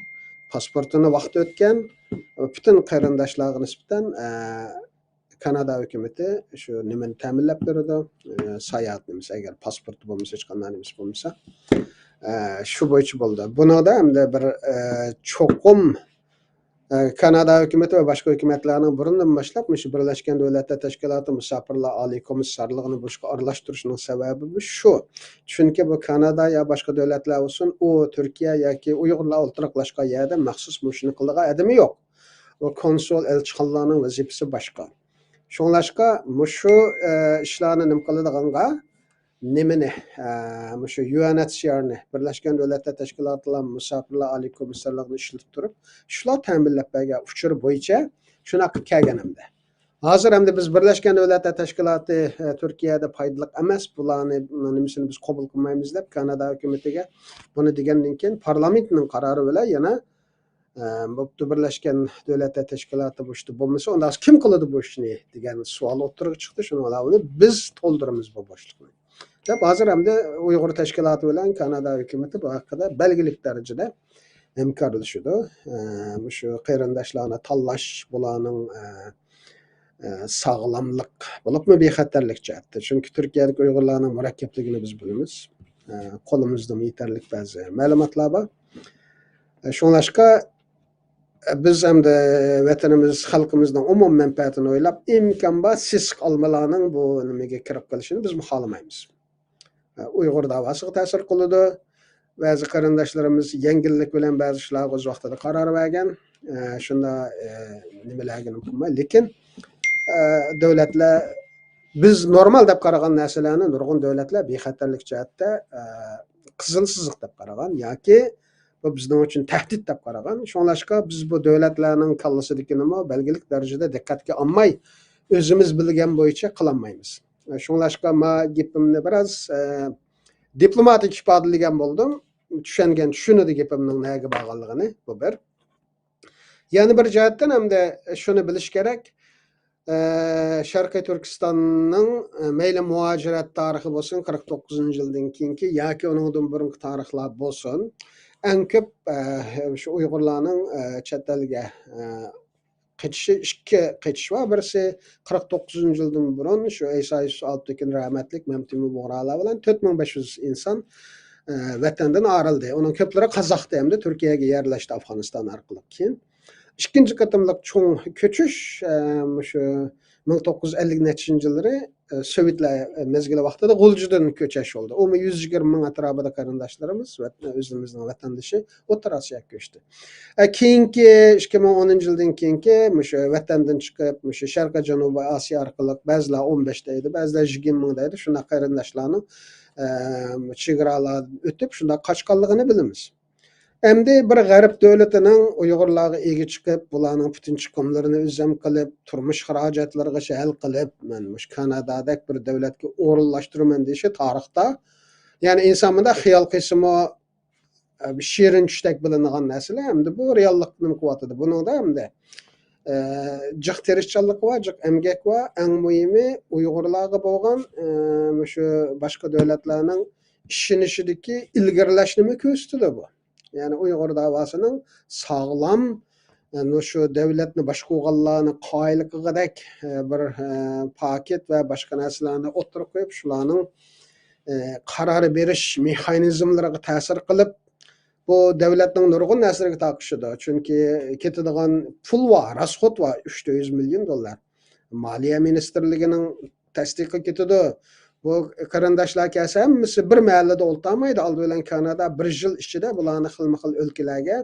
پاسپورتىنى ۋاقتى ئۆتكەن، پۈتۈن قېرىنداشلارغا نىسبەتەن، ئە، كانادا ھۆكۈمىتى شۇ نېمىنى تەمىنلەپ بېرىدۇ، ئە، ساياھەت نېمىسى، ئەگەر پاسپورتى بولمىسا، ھېچقانداق نېمىسى بولمىسا، ئە، شۇ بويىچە بولىدۇ. بۇنىڭدا ئەمدى بىر، ئە، چوقۇم ئە، كانادا ھۆكۈمىتى ۋە باشقا ھۆكۈمەتلەرنىڭ بۇرۇندىن باشلاپ مۇشۇ بىرلەشكەن دۆلەتلەر تەشكىلاتى مۇساپىرلار ئالىي كومىسسارلىقىنى بۇ ئىشقا ئارىلاشتۇرۇشىنىڭ سەۋەبى شۇ. چۈنكى بۇ كانادا يا باشقا دۆلەتلەر بولسۇن، ئۇ تۈركىيە ياكى ئۇيغۇرلار ئولتۇراقلاشقان يەردە مەخسۇس مۇشۇنى قىلىدىغان ئادىمى يوق. ئۇ كونسۇل، ئەلچىخانىلارنىڭ ۋەزىپىسى باشقا. شۇڭلاشقا مۇشۇ، ئە، ئىشلارنى نېمە قىلىدىغانغا نېمىنى، ئە، مۇشۇ يۇ ئېن ئېچ سى ئارنى، بىرلەشكەن دۆلەتلەر تەشكىلاتىنىڭ مۇساپىرلار ئالىي كومىسسارلىقىنى ئىشلىتىپ تۇرۇپ، شۇلار تەمىنلەپ بەرگەن ئۇچۇر بويىچە شۇنداق قىلىپ كەلگەن ئەمدى. ھازىر ئەمدى بىز بىرلەشكەن دۆلەتلەر تەشكىلاتى، ئە، تۈركىيەدە پايدىلىق ئەمەس، بۇلارنى، نېمىسىنى بىز قوبۇل قىلمايمىز دەپ كانادا ھۆكۈمىتىگە بۇنى دېگەندىن كېيىن پارلامېنتنىڭ قارارى بىلەن يەنە ئە، بوپتۇ، بىرلەشكەن دۆلەتلەر تەشكىلاتى بۇ ئىشتا بولمىسا، ئۇنداق كىم قىلىدۇ بۇ ئىشنى دېگەن سوئال ئوتتۇرىغا چىقتى. شۇنىڭ بىلەن ئۇنى بىز تولدۇرىمىز بۇ بوشلۇقنى دەپ، ھازىر ئەمدى ئۇيغۇر تەشكىلاتى بىلەن كانادا ھۆكۈمىتى بۇ ھەققىدە بەلگىلىك دەرىجىدە ھەمكارلىشىدۇ. ئە، مۇشۇ قېرىنداشلارنى تاللاش، بۇلارنىڭ، ئە، ئە، ساغلاملىق، بولۇپمۇ بىخەتەرلىك جەھەتتە. چۈنكى تۈركىيەدىكى ئۇيغۇرلارنىڭ مۇرەككەپلىكىنى بىز بىلىمىز. ئە، قولىمىزدىمۇ يېتەرلىك بەزى مەلۇماتلار بار. ئە، شۇڭلاشقا، ئە، بىز ئەمدى ۋەتىنىمىز، خەلقىمىزنىڭ ئومۇمىي مەنپەئەتىنى ئويلاپ، ئىمكان بار سېسىق ئالمىلارنىڭ بۇ نېمىگە كىرىپ قېلىشىنى بىزمۇ خالىمايمىز. ئە، ئۇيغۇر داۋاسىغا تەسىر قىلىدۇ. بەزى قېرىنداشلىرىمىز يەڭگىللىك بىلەن بەزى ئىشلارغا ئۆز ۋاقتىدا قارار بەرگەن. ئە، شۇنداق، ئە، نېمىلەرگە نېمە قىلماي. لېكىن، ئە، دۆلەتلەر، بىز نورمال دەپ قارىغان نەرسىلەرنى نۇرغۇن دۆلەتلەر بىخەتەرلىك جەھەتتە، ئە، قىزىل سىزىق دەپ قارىغان ياكى بۇ بىزنىڭ ئۈچۈن تەھدىت دەپ قارىغان. شۇڭلاشقا بىز بۇ دۆلەتلەرنىڭ كاللىسىدىكىنىمۇ بەلگىلىك دەرىجىدە دىققەتكە ئالماي، ئۆزىمىز بىلگەن بويىچە قىلالمايمىز. شۇڭلاشقا ما گېپىمنى بىراز، ئە، دىپلوماتىك ئىپادىلىگەن بولدۇم. چۈشەنگەن چۈشىنىدۇ گېپىمنىڭ نەگە بارغانلىقىنى، بۇ بىر. يەنە بىر جەھەتتىن ئەمدى شۇنى بىلىش كېرەك، ئە، شەرقىي تۈركىستاننىڭ، ئە، مەيلى مۇھاجىرەت تارىخى بولسۇن، قىرىق توققۇزىنچى يىلدىن كېيىنكى ياكى ئۇنىڭدىن بۇرۇنقى تارىخلار بولسۇن، ئەڭ كۆپ، ئە، شۇ ئۇيغۇرلارنىڭ، ئە، چەت ئەلگە، ئە، قېچىشى، ئىككى قېچىش بار. بىرسى قىرىق توققۇزىنچى يىلدىن بۇرۇن شۇ ئەيسا يۈسۈپ ئالپتېكىن رەھمەتلىك، مەمتىمىن بۇغرالار بىلەن تۆت مىڭ بەش يۈز ئىنسان، ئە، ۋەتەندىن ئايرىلدى. ئۇنىڭ كۆپلىرى قازاقتى ھەمدە تۈركىيەگە يەرلەشتى ئافغانىستان ئارقىلىق كېيىن. ئىككىنچى قېتىملىق چوڭ كۆچۈش، ئە، مۇشۇ مىڭ توققۇز يۈز ئەللىك نەچچىنچى يىللىرى، ئە، سوۋېتلار مەزگىلى ۋاقتىدا غۇلجىدىن كۆچۈش بولدى. ئۇمۇ يۈز يىگىرمە مىڭ ئەتراپىدا قېرىنداشلىرىمىز، ۋەت-، ئۆزىمىزنىڭ ۋەتەندىشى ئوتتۇرا ئاسىياغا كۆچتى. ئە، كېيىنكى ئىككى مىڭ ئونىنچى يىلدىن كېيىنكى مۇشۇ ۋەتەندىن چىقىپ، مۇشۇ شەرقىي جەنۇبىي ئاسىيا ئارقىلىق بەزىلەر ئون بەش دەيدۇ، بەزىلەر يىگىرمە مىڭ دەيدۇ. شۇنداق قېرىنداشلارنىڭ، ئە، چېگرالاردىن ئۆتۈپ شۇنداق قاچقانلىقىنى بىلىمىز. ئەمدى بىر غەرب دۆلىتىنىڭ ئۇيغۇرلارغا ئىگە چىقىپ، بۇلارنىڭ پۈتۈن چىقىملىرىنى ئۆزەم قىلىپ، تۇرمۇش خىراجەتلىرىغىچە ھەل قىلىپ، مەن مۇشۇ كانادادەك بىر دۆلەتكە ئورۇنلاشتۇرىمەن دېيىشى تارىختا، يەنى ئىنسان مۇنداق خىيال قىلسىمۇ، ئە، شېرىن چۈشتەك بىلىنىدىغان نەرسىلەر، ئەمدى بۇ رېئاللىق نېمە قىلىۋاتىدۇ؟ بۇنىڭدا ئەمدى، ئە، جىق تىرىشچانلىق بار، جىق ئەمگەك بار. ئەڭ مۇھىمى ئۇيغۇرلارغا بولغان، ئە، مۇشۇ باشقا دۆلەتلەرنىڭ ئىشىنىشىدىكى ئىلگىرىلەشنىمۇ كۆرسىتىدۇ بۇ. يەنى ئۇيغۇر داۋاسىنىڭ ساغلام، ئە، مۇشۇ دۆلەتنى باشقۇرغانلارنى قايىل قىلغۇدەك، ئە، بىر، ئە، پاكىت ۋە باشقا نەرسىلەرنى ئوتتۇرىغا قويۇپ، شۇلارنىڭ ئى، قارار بېرىش مېخانىزملىرىغا تەسىر قىلىپ، بۇ دۆلەتنىڭ نۇرغۇن نەرسىلىرىگە تارقىشىدۇ. چۈنكى كېتىدىغان پۇل بار، راسخوت بار، ئۈچ يۈز مىليون دوللار. مالىيە مىنىستىرلىكىنىڭ تەستىقى كېتىدۇ. بۇ قېرىنداشلار كەلسە، ھەممىسى بىر مەھەللىدە ئولتۇرمايدۇ. ئالدى بىلەن كانادا بىر يىل ئىچىدە بۇلارنى خىلمۇ خىل ئۆلكىلەرگە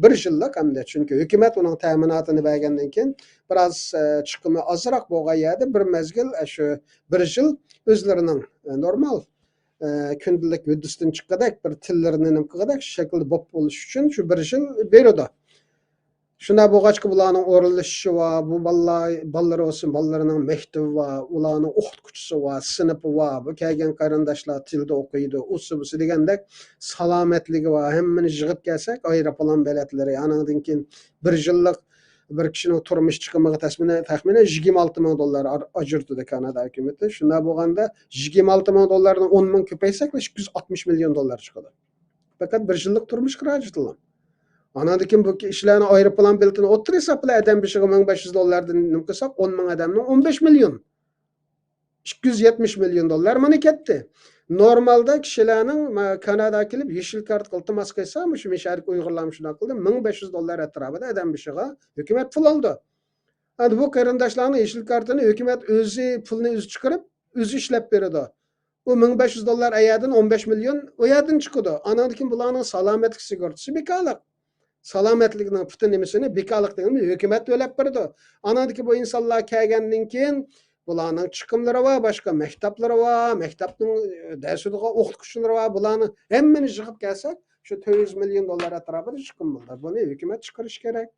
بىر يىللىق ئەمدى، چۈنكى ھۆكۈمەت ئۇنىڭ تەمىناتىنى بەرگەندىن كېيىن، بىراز، ئە، چىقىمى ئازراق بولغان يەردە بىر مەزگىل، ئە، شۇ بىر يىل ئۆزلىرىنىڭ، ئە، نورمال، ئە، كۈندىلىك ھۆددىسىدىن چىققۇدەك، بىر تىللىرىنى نېمە قىلغۇدەك شەكىلدە بولۇپ بولۇش ئۈچۈن شۇ بىر يىل بېرىدۇ. شۇنداق بولغاچقا، بۇلارنىڭ ئورۇنلىشىشى بار، بۇ بالىلار، بالىلىرى بولسۇن، بالىلىرىنىڭ مەكتىۋى بار، ئۇلارنىڭ ئوقۇتقۇچىسى بار، سىنىپى بار، بۇ كەلگەن قېرىنداشلار تىلدا ئوقۇيدۇ، ئۇسى بۇسى دېگەندەك سالامەتلىكى بار، ھەممىنى يىغىپ كەلسەك، ئايروپىلان بېلەتلىرى، ئانىڭدىن كېيىن بىر يىللىق بىر كىشىنىڭ تۇرمۇش چىقىمىغا تەخمىنەن، تەخمىنەن يىگىرمە ئالتە مىڭ دوللار ئار-، ئاجرىتىدۇ كانادا ھۆكۈمىتى. شۇنداق بولغاندا، يىگىرمە ئالتە مىڭ دوللاردىن ئون مىڭ كۆپەيتسەك، ئىككى يۈز ئاتمىش مىليون دوللار چىقىدۇ. پەقەت بىر يىللىق تۇرمۇش خىراجىتىلا. ئاناندىن كېيىن بۇ كىشىلەرنىڭ ئايروپىلان بېلىتىنى ئوتتۇرا ھېساب بىلەن ئادەم بېشىغا مىڭ بەش يۈز دوللاردىن نېمە قىلساق، ئون مىڭ ئادەمنىڭ ئون بەش مىليون. ئىككى يۈز يەتمىش مىليون دوللار مانا كەتتى. نورمالدا كىشىلەرنىڭ ما-، كاناداغا كېلىپ يېشىل كارتىغا ئىلتىماس قىلسا، مۇشۇ مىشەدىكى ئۇيغۇرلارمۇ شۇنداق قىلدى، مىڭ بەش يۈز دوللار ئەتراپىدا ئادەم بېشىغا ھۆكۈمەت پۇل ئالىدۇ. ئەمدى بۇ قېرىنداشلارنىڭ يېشىل كارتىنى ھۆكۈمەت ئۆزى پۇلنى ئۆزى چىقىرىپ، ئۆزى ئىشلەپ بېرىدۇ. ئۇ مىڭ بەش يۈز دوللار ئەيەردىن ئون بەش مىليون ئۇ يەردىن چىقىدۇ. ئانىڭدىن كېيىن بۇلارنىڭ سالامەتلىك سىگورتىسى بىكارلىق. سالامەتلىكنىڭ پۈتۈن نېمىسىنى، بىكارلىق دېگىنىمىز ھۆكۈمەت تۆلەپ بېرىدۇ. ئانىڭدىن كېيىن بۇ ئىنسانلار كەلگەندىن كېيىن بۇلارنىڭ چىقىملىرى بار، باشقا مەكتەپلىرى بار، مەكتەپنىڭ، ئە، دەرس ئۆتىدىغان ئوقۇتقۇچىلىرى بار. بۇلارنى ھەممىنى يىغىپ كەلسەك، شۇ تۆت يۈز مىليون دوللار ئەتراپىدا چىقىم بولىدۇ. بۇنى ھۆكۈمەت چىقىرىشى كېرەك.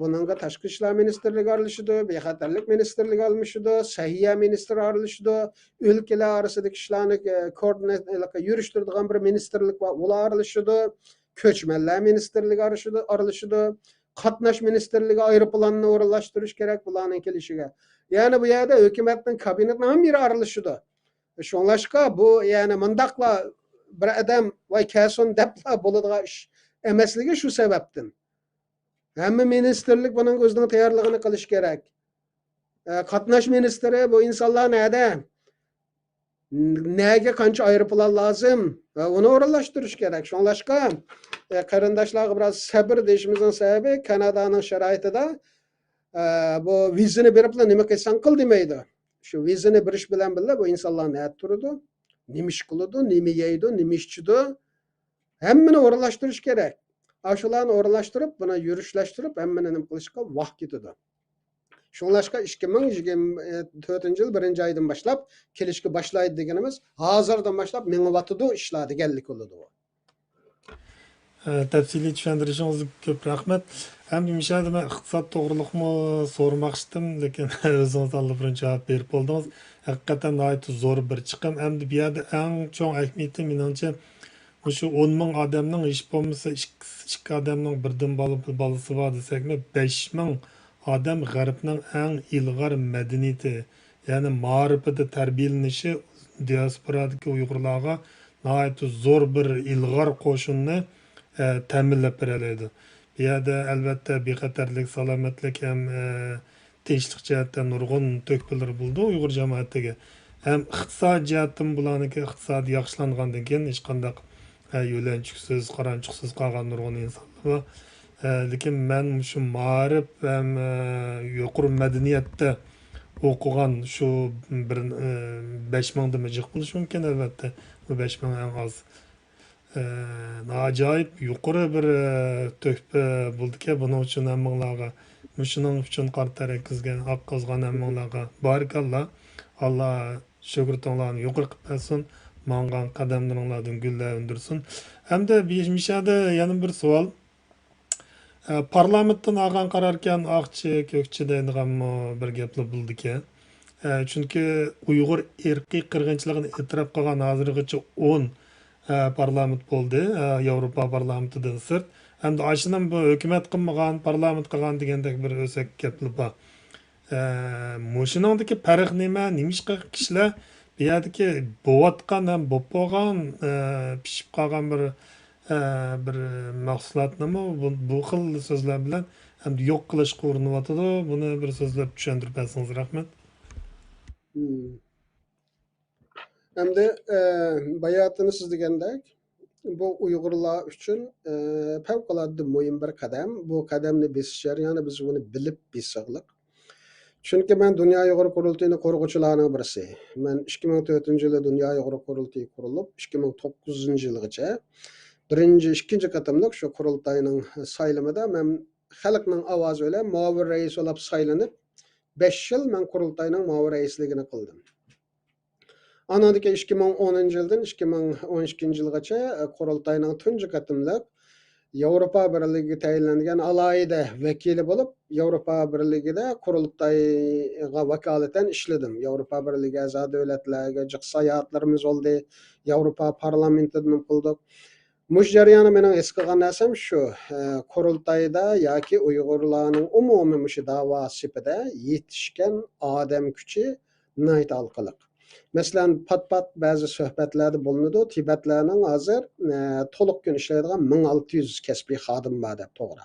بۇنىڭغا تاشقى ئىشلار مىنىستىرلىكى ئارىلىشىدۇ، بىخەتەرلىك مىنىستىرلىكى ئارىلىشىدۇ، سەھىيە مىنىستىرى ئارىلىشىدۇ، ئۆلكىلەر ئارىسىدىكى ئىشلارنى، ئە، كوئوردىنات-، يۈرۈشتۈرىدىغان بىر مىنىستىرلىك بار، ئۇلار ئارىلىشىدۇ، كۆچمەنلەر مىنىستىرلىكى ئارىلىشىدۇ، ئارىلىشىدۇ، قاتناش مىنىستىرلىكى ئايروپىلاننى ئورۇنلاشتۇرۇش كېرەك بۇلارنىڭ كېلىشىگە. يەنى بۇ يەردە ھۆكۈمەتنىڭ كابىنېتىنىڭ ھەممە يېرى ئارىلىشىدۇ. شۇڭلاشقا بۇ، يەنى مۇنداقلا بىر ئادەم ۋاي كەلسۇن دەپلا بولىدىغان ئىش ئەمەسلىكى شۇ سەۋەبتىن. ھەممە مىنىستىرلىك بۇنىڭ ئۆزىنىڭ تەييارلىقىنى قىلىشى كېرەك. ئە، قاتناش مىنىستىرى بۇ ئىنسانلار نەدە؟ نەگە قانچە ئايروپىلان لازىم؟ ۋە ئۇنى ئورۇنلاشتۇرۇش كېرەك. شۇڭلاشقا، ئە، قېرىنداشلارغا بىراز سەبىر دېيىشىمىزنىڭ سەۋەبى، كانادانىڭ شارائىتىدا، ئە، بۇ ۋىزىنى بېرىپلا نېمە قىلساڭ قىل دېمەيدۇ. شۇ ۋىزىنى بېرىش بىلەن بىللە بۇ ئىنسانلار نەدە تۇرىدۇ؟ نېمە ئىش قىلىدۇ؟ نېمە يەيدۇ؟ نېمە ئىچىدۇ؟ ھەممىنى ئورۇنلاشتۇرۇش كېرەك. ئاشۇلارنى ئورۇنلاشتۇرۇپ، بۇنى يۈرۈشلەشتۈرۈپ، ھەممىنى نېمە قىلىشقا ۋاقىت كېتىدۇ. شۇڭلاشقا ئىككى مىڭ يىگىرمە تۆتىنچى يىل بىرىنچى ئايدىن باشلاپ كېلىشكە باشلايدۇ دېگىنىمىز، ھازىردىن باشلاپ مېڭىۋاتىدۇ ئىشلار دېگەنلىك بولىدۇ. ئە، تەپسىلىي چۈشەندۈرۈشىڭىزگە كۆپ رەھمەت. ئەمدى مۇشۇ يەردە مەن ئىقتىساد توغرىلىقمۇ سورىماقچىدىم، لېكىن ئۆزىڭىز ئاللىبۇرۇن جاۋاب بېرىپ بولدىڭىز. ھەقىقەتەن ناھايىتى زور بىر چىقىم. ئەمدى بۇ يەردە ئەڭ چوڭ ئەھمىيىتى، مېنىڭچە، مۇشۇ ئون مىڭ ئادەمنىڭ ھېچ بولمىسا ئىككىسى، ئىككى ئادەمنىڭ بىردىن بالا-، بالىسى بار دېسەكمۇ، بەش مىڭ ئادەم غەربنىڭ ئەڭ ئىلغار مەدەنىيىتى، يەنى مائارىپىدا تەربىيەلىنىشى دىياسپورادىكى ئۇيغۇرلارغا ناھايىتى زور بىر ئىلغار قوشۇننى، ئە، تەمىنلەپ بېرەلەيدۇ. بۇ يەردە، ئەلۋەتتە، بىخەتەرلىك، سالامەتلىك ھەم، ئە، تىنچلىق جەھەتتە نۇرغۇن تۆھپىلىرى بولىدۇ ئۇيغۇر جامائىتىگە. ھەم ئىقتىسادىي جەھەتتىن بۇلارنىڭكى ئىقتىسادى ياخشىلانغاندىن كېيىن ھېچقانداق، ئە، يۆلەنچۈكسىز، قارانچۇقسىز قالغان نۇرغۇن ئىنسانلار بار. ئە، لېكىن مەن مۇشۇ مائارىپ ھەم، ئە، يۇقىرى مەدەنىيەتتە ئوقۇغان شۇ بىر، ئە، بەش مىڭدىنمۇ جىق بولۇشى مۇمكىن، ئەلۋەتتە. بۇ بەش مىڭ ئەڭ ئاز. ئە، ناجايىپ يۇقىرى بىر، ئە، تۆھپە بولدىكەن. بۇنىڭ ئۈچۈن ھەممىڭلارغا، مۇشۇنىڭ ئۈچۈن قارا تەر ئەتكۈزگەن، ئاق قازغان ھەممىڭلارغا بارىكاللا. ئاللا شۆھرىتىڭلارنى يۇقىرى قىلىپ بەرسۇن. ماڭغان قەدەملىرىڭلاردىن گۈللەر ئۈندۈرسۇن. ئەمدى بىر، مىشەدە يەنە بىر سوئال. ئە، پارلامېنتتىن ئالغان قاراركەن، ئاقچى، كۆكچى دەيدىغانمۇ بىر گەپلا بولىدىكەن. ئە، چۈنكى ئۇيغۇر ئىرقىي قىرغىنچىلىقىنى ئېتىراپ قىلغان ھازىرغىچە ئون، ئە، پارلامېنت بولدى، ئە، ياۋروپا پارلامېنتىدىن سىرت. ئەمدى ئاشۇنىمۇ بۇ ھۆكۈمەت قىلمىغان، پارلامېنت قىلغان دېگەندەك بىر ئۆسەك گەپلا بار. ئە، مۇشۇنىڭدىكى پەرق نېمە؟ نېمىشقا كىشىلەر بۇ يەردىكى بوۋاتقان ھەم بوپ بولغان، ئە، پىشىپ قالغان بىر، ئە، بىر مەھسۇلاتنىمۇ بۇ، بۇ خىل سۆزلەر بىلەن ئەمدى يوق قىلىشقا ئۇرۇنۇۋاتىدۇ؟ بۇنى بىر سۆزلەپ چۈشەندۈرۈپ بەرسىڭىز رەھمەت. مم. ئەمدى، ئە، باياتىن سىز دېگەندەك، بۇ ئۇيغۇرلار ئۈچۈن، ئە، پەۋقۇلئاددە مۇھىم بىر قەدەم. بۇ قەدەمنى بېسىش جەريانى بىز بۇنى بىلىپ بېسىغلىق. چۈنكى مەن دۇنيا ئۇيغۇر قۇرۇلتىيىنى قۇرغۇچىلارنىڭ بىرسى. مەن ئىككى مىڭ تۆتىنچى يىلى دۇنيا ئۇيغۇر قۇرۇلتىيى قۇرۇلۇپ، ئىككى مىڭ توققۇزىنچى يىلغىچە بىرىنچى، ئىككىنچى قېتىملىق شۇ قۇرۇلتاينىڭ سايلىمىدا مەن خەلقنىڭ ئاۋازى بىلەن مۇئاۋىن رەئىس بولۇپ سايلىنىپ، بەش يىل مەن قۇرۇلتاينىڭ مۇئاۋىن رەئىسلىكىنى قىلدىم. ئانىڭدىن كېيىن ئىككى مىڭ ئونىنچى يىلدىن ئىككى مىڭ ئون ئىككىنچى يىلغىچە، ئە، قۇرۇلتاينىڭ تۇنجى قېتىملىق ياۋروپا بىرلىكىگە تەيىنلەنگەن ئالاھىدە ۋەكىلى بولۇپ، ياۋروپا بىرلىكىدە قۇرۇلتايغا ۋاكالىتەن ئىشلىدىم. ياۋروپا بىرلىكى ئەزا دۆلەتلەرگە جىق ساياھەتلىرىمىز بولدى. ياۋروپا پارلامېنتىدىمۇ قىلدۇق. مۇشۇ جەرياندا مېنىڭ ھېس قىلغان نەرسەم شۇ، ئە، قۇرۇلتايدا ياكى ئۇيغۇرلارنىڭ ئومۇمىي مۇشۇ داۋا سېپىدە يېتىشكەن ئادەم كۈچى ناھايىتى ھالقىلىق. مەسىلەن، پات-پات بەزى سۆھبەتلەردە بولۇنىدۇ، تىبەتلەرنىڭ ھازىر، ئە، تولۇق كۈن ئىشلەيدىغان مىڭ ئالتە يۈز كەسپىي خادىمى بار دەپ، توغرا.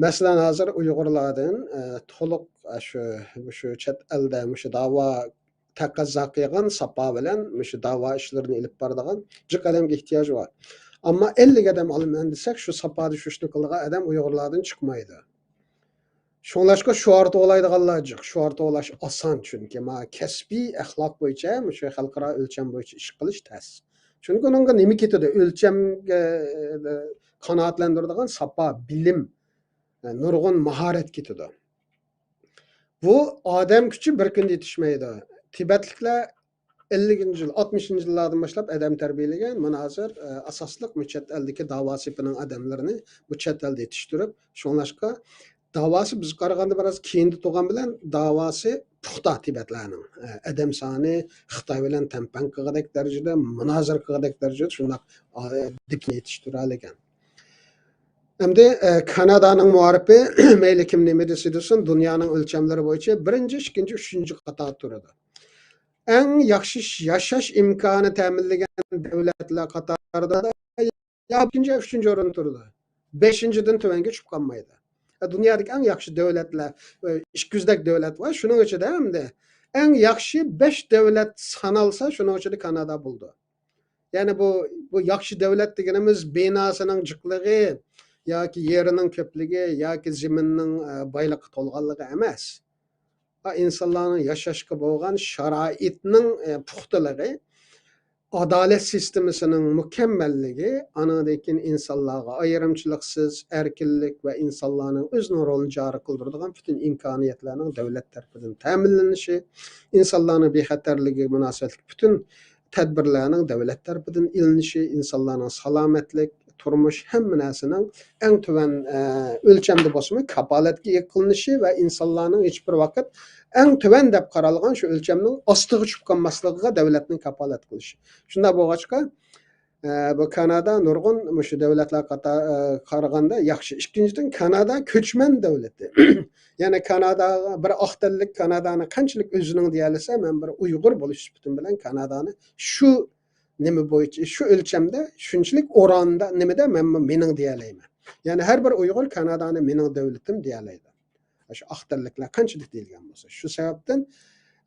مەسىلەن، ھازىر ئۇيغۇرلاردىن، ئە، تولۇق، ئە، شۇ، شۇ چەت ئەلدە مۇشۇ داۋا تەقەززا قىلغان ساپا بىلەن مۇشۇ داۋا ئىشلىرىنى ئېلىپ بارىدىغان جىق ئادەمگە ئېھتىياج بار. ئەمما ئەللىك ئادەم ئالىمەن دېسەك، شۇ ساپادا شۇ ئىشنى قىلىدىغان ئادەم ئۇيغۇرلاردىن چىقمايدۇ. شۇڭلاشقا شوئار توۋلايدىغانلار جىق. شوئار توۋلاش ئاسان، چۈنكى ما كەسپىي ئەخلاق بويىچە مۇشۇ خەلقئارا ئۆلچەم بويىچە ئىش قىلىش تەس. چۈنكى ئۇنىڭغا نېمە كېتىدۇ؟ ئۆلچەمگە، ئە، قانائەتلەندۈرىدىغان ساپا، بىلىم، ئە، نۇرغۇن ماھارەت كېتىدۇ. بۇ ئادەم كۈچى بىر كۈندە يېتىشمەيدۇ. تىبەتلىكلەر ئەللىكىنچى يىل، ئاتمىشىنچى يىللاردىن باشلاپ ئادەم تەربىيەلىگەن. مانا ھازىر، ئە، ئاساسلىق مۇ چەت ئەلدىكى داۋا سېپىنىڭ ئادەملىرىنى بۇ چەت ئەلدە يېتىشتۈرۈپ، شۇڭلاشقا داۋاسى بىزگە قارىغاندا بىراز كېيىندە تۇرغان بىلەن داۋاسى پۇختا تىبەتلەرنىڭ. ئە، ئادەم سانى خىتاي بىلەن تەڭپەڭ قىلغۇدەك دەرىجىدە، مۇنازىرە قىلغۇدەك دەرىجىدە شۇنداق، ئە، دىپلوم يېتىشتۈرەلىگەن. ئەمدى، ئە، كانادانىڭ مۇئارىپى مەيلى كىم نېمە دېسە دېسۇن، دۇنيانىڭ ئۆلچەملىرى بويىچە بىرىنچى، ئىككىنچى، ئۈچىنچى قاتاردا تۇرىدۇ. ئەڭ ياخشى ش-، ياشاش ئىمكانى تەمىنلىگەن دۆلەتلەر قاتارىدا يا ئىككىنچى، يا ئۈچىنچى ئورۇندا تۇرىدۇ. بەشىنچىدىن تۆۋەنگە چۈشۈپ قالمايدۇ. ئە، دۇنيادىكى ئەڭ ياخشى دۆلەتلەر، ئە، ئىككى يۈزدەك دۆلەت بار. شۇنىڭ ئىچىدە ئەمدى ئەڭ ياخشى بەش دۆلەت سانالسا، شۇنىڭ ئىچىدە كانادا بولىدۇ. يەنى بۇ، بۇ ياخشى دۆلەت دېگىنىمىز بىناسىنىڭ جىقلىقى ياكى يېرىنىڭ كۆپلۈكى ياكى زېمىننىڭ، ئە، بايلىققا تولغانلىقى ئەمەس. ئا، ئىنسانلارنىڭ ياشاشقا بولغان شارائىتنىڭ، ئە، پۇختىلىقى، ئادالەت سىستېمىسىنىڭ مۇكەممەللىكى، ئانىڭدىن كېيىن ئىنسانلارغا ئايرىمچىلىقسىز ئەركىنلىك ۋە ئىنسانلارنىڭ ئۆزىنىڭ رولىنى جارى قىلدۇرىدىغان پۈتۈن ئىمكانىيەتلەرنىڭ دۆلەت تەرىپىدىن تەمىنلىنىشى، ئىنسانلارنىڭ بىخەتەرلىكىگە مۇناسىۋەتلىك پۈتۈن تەدبىرلەرنىڭ دۆلەت تەرىپىدىن ئېلىنىشى، ئىنسانلارنىڭ سالامەتلىك، تۇرمۇش، ھەممە نەرسىنىڭ ئەڭ تۆۋەن، ئە، ئۆلچەمدە بولسىمۇ، كاپالەتكە ئىگە قىلىنىشى ۋە ئىنسانلارنىڭ ھېچ بىر ۋاقىت ئەڭ تۆۋەن دەپ قارالغان شۇ ئۆلچەمنىڭ ئاستىغا چۈشۈپ قالماسلىقىغا دۆلەتنىڭ كاپالەت قىلىشى. شۇنداق بولغاچقا، ئە، بۇ كانادا نۇرغۇن مۇشۇ دۆلەتلەر قاتا-، ئە، قارىغاندا ياخشى. ئىككىنچىدىن، كانادا كۆچمەن دۆلىتى. يەنى كاناداغا بىر ئاق تەنلىك كانادانى قانچىلىك ئۆزىنىڭ دېيەلىسە، مەن بىر ئۇيغۇر بولۇش سۈپىتىم بىلەن كانادانى شۇ نېمە بويىچە، شۇ ئۆلچەمدە، شۇنچىلىك ئوراندا، نېمىدە مەنمۇ مېنىڭ دېيەلەيمەن. يەنى ھەر بىر ئۇيغۇر كانادانى مېنىڭ دۆلىتىم دېيەلەيدۇ. شۇ ئاق تەنلىكلەر قانچىلىك دېيىلگەن بولسا. شۇ سەۋەبتىن،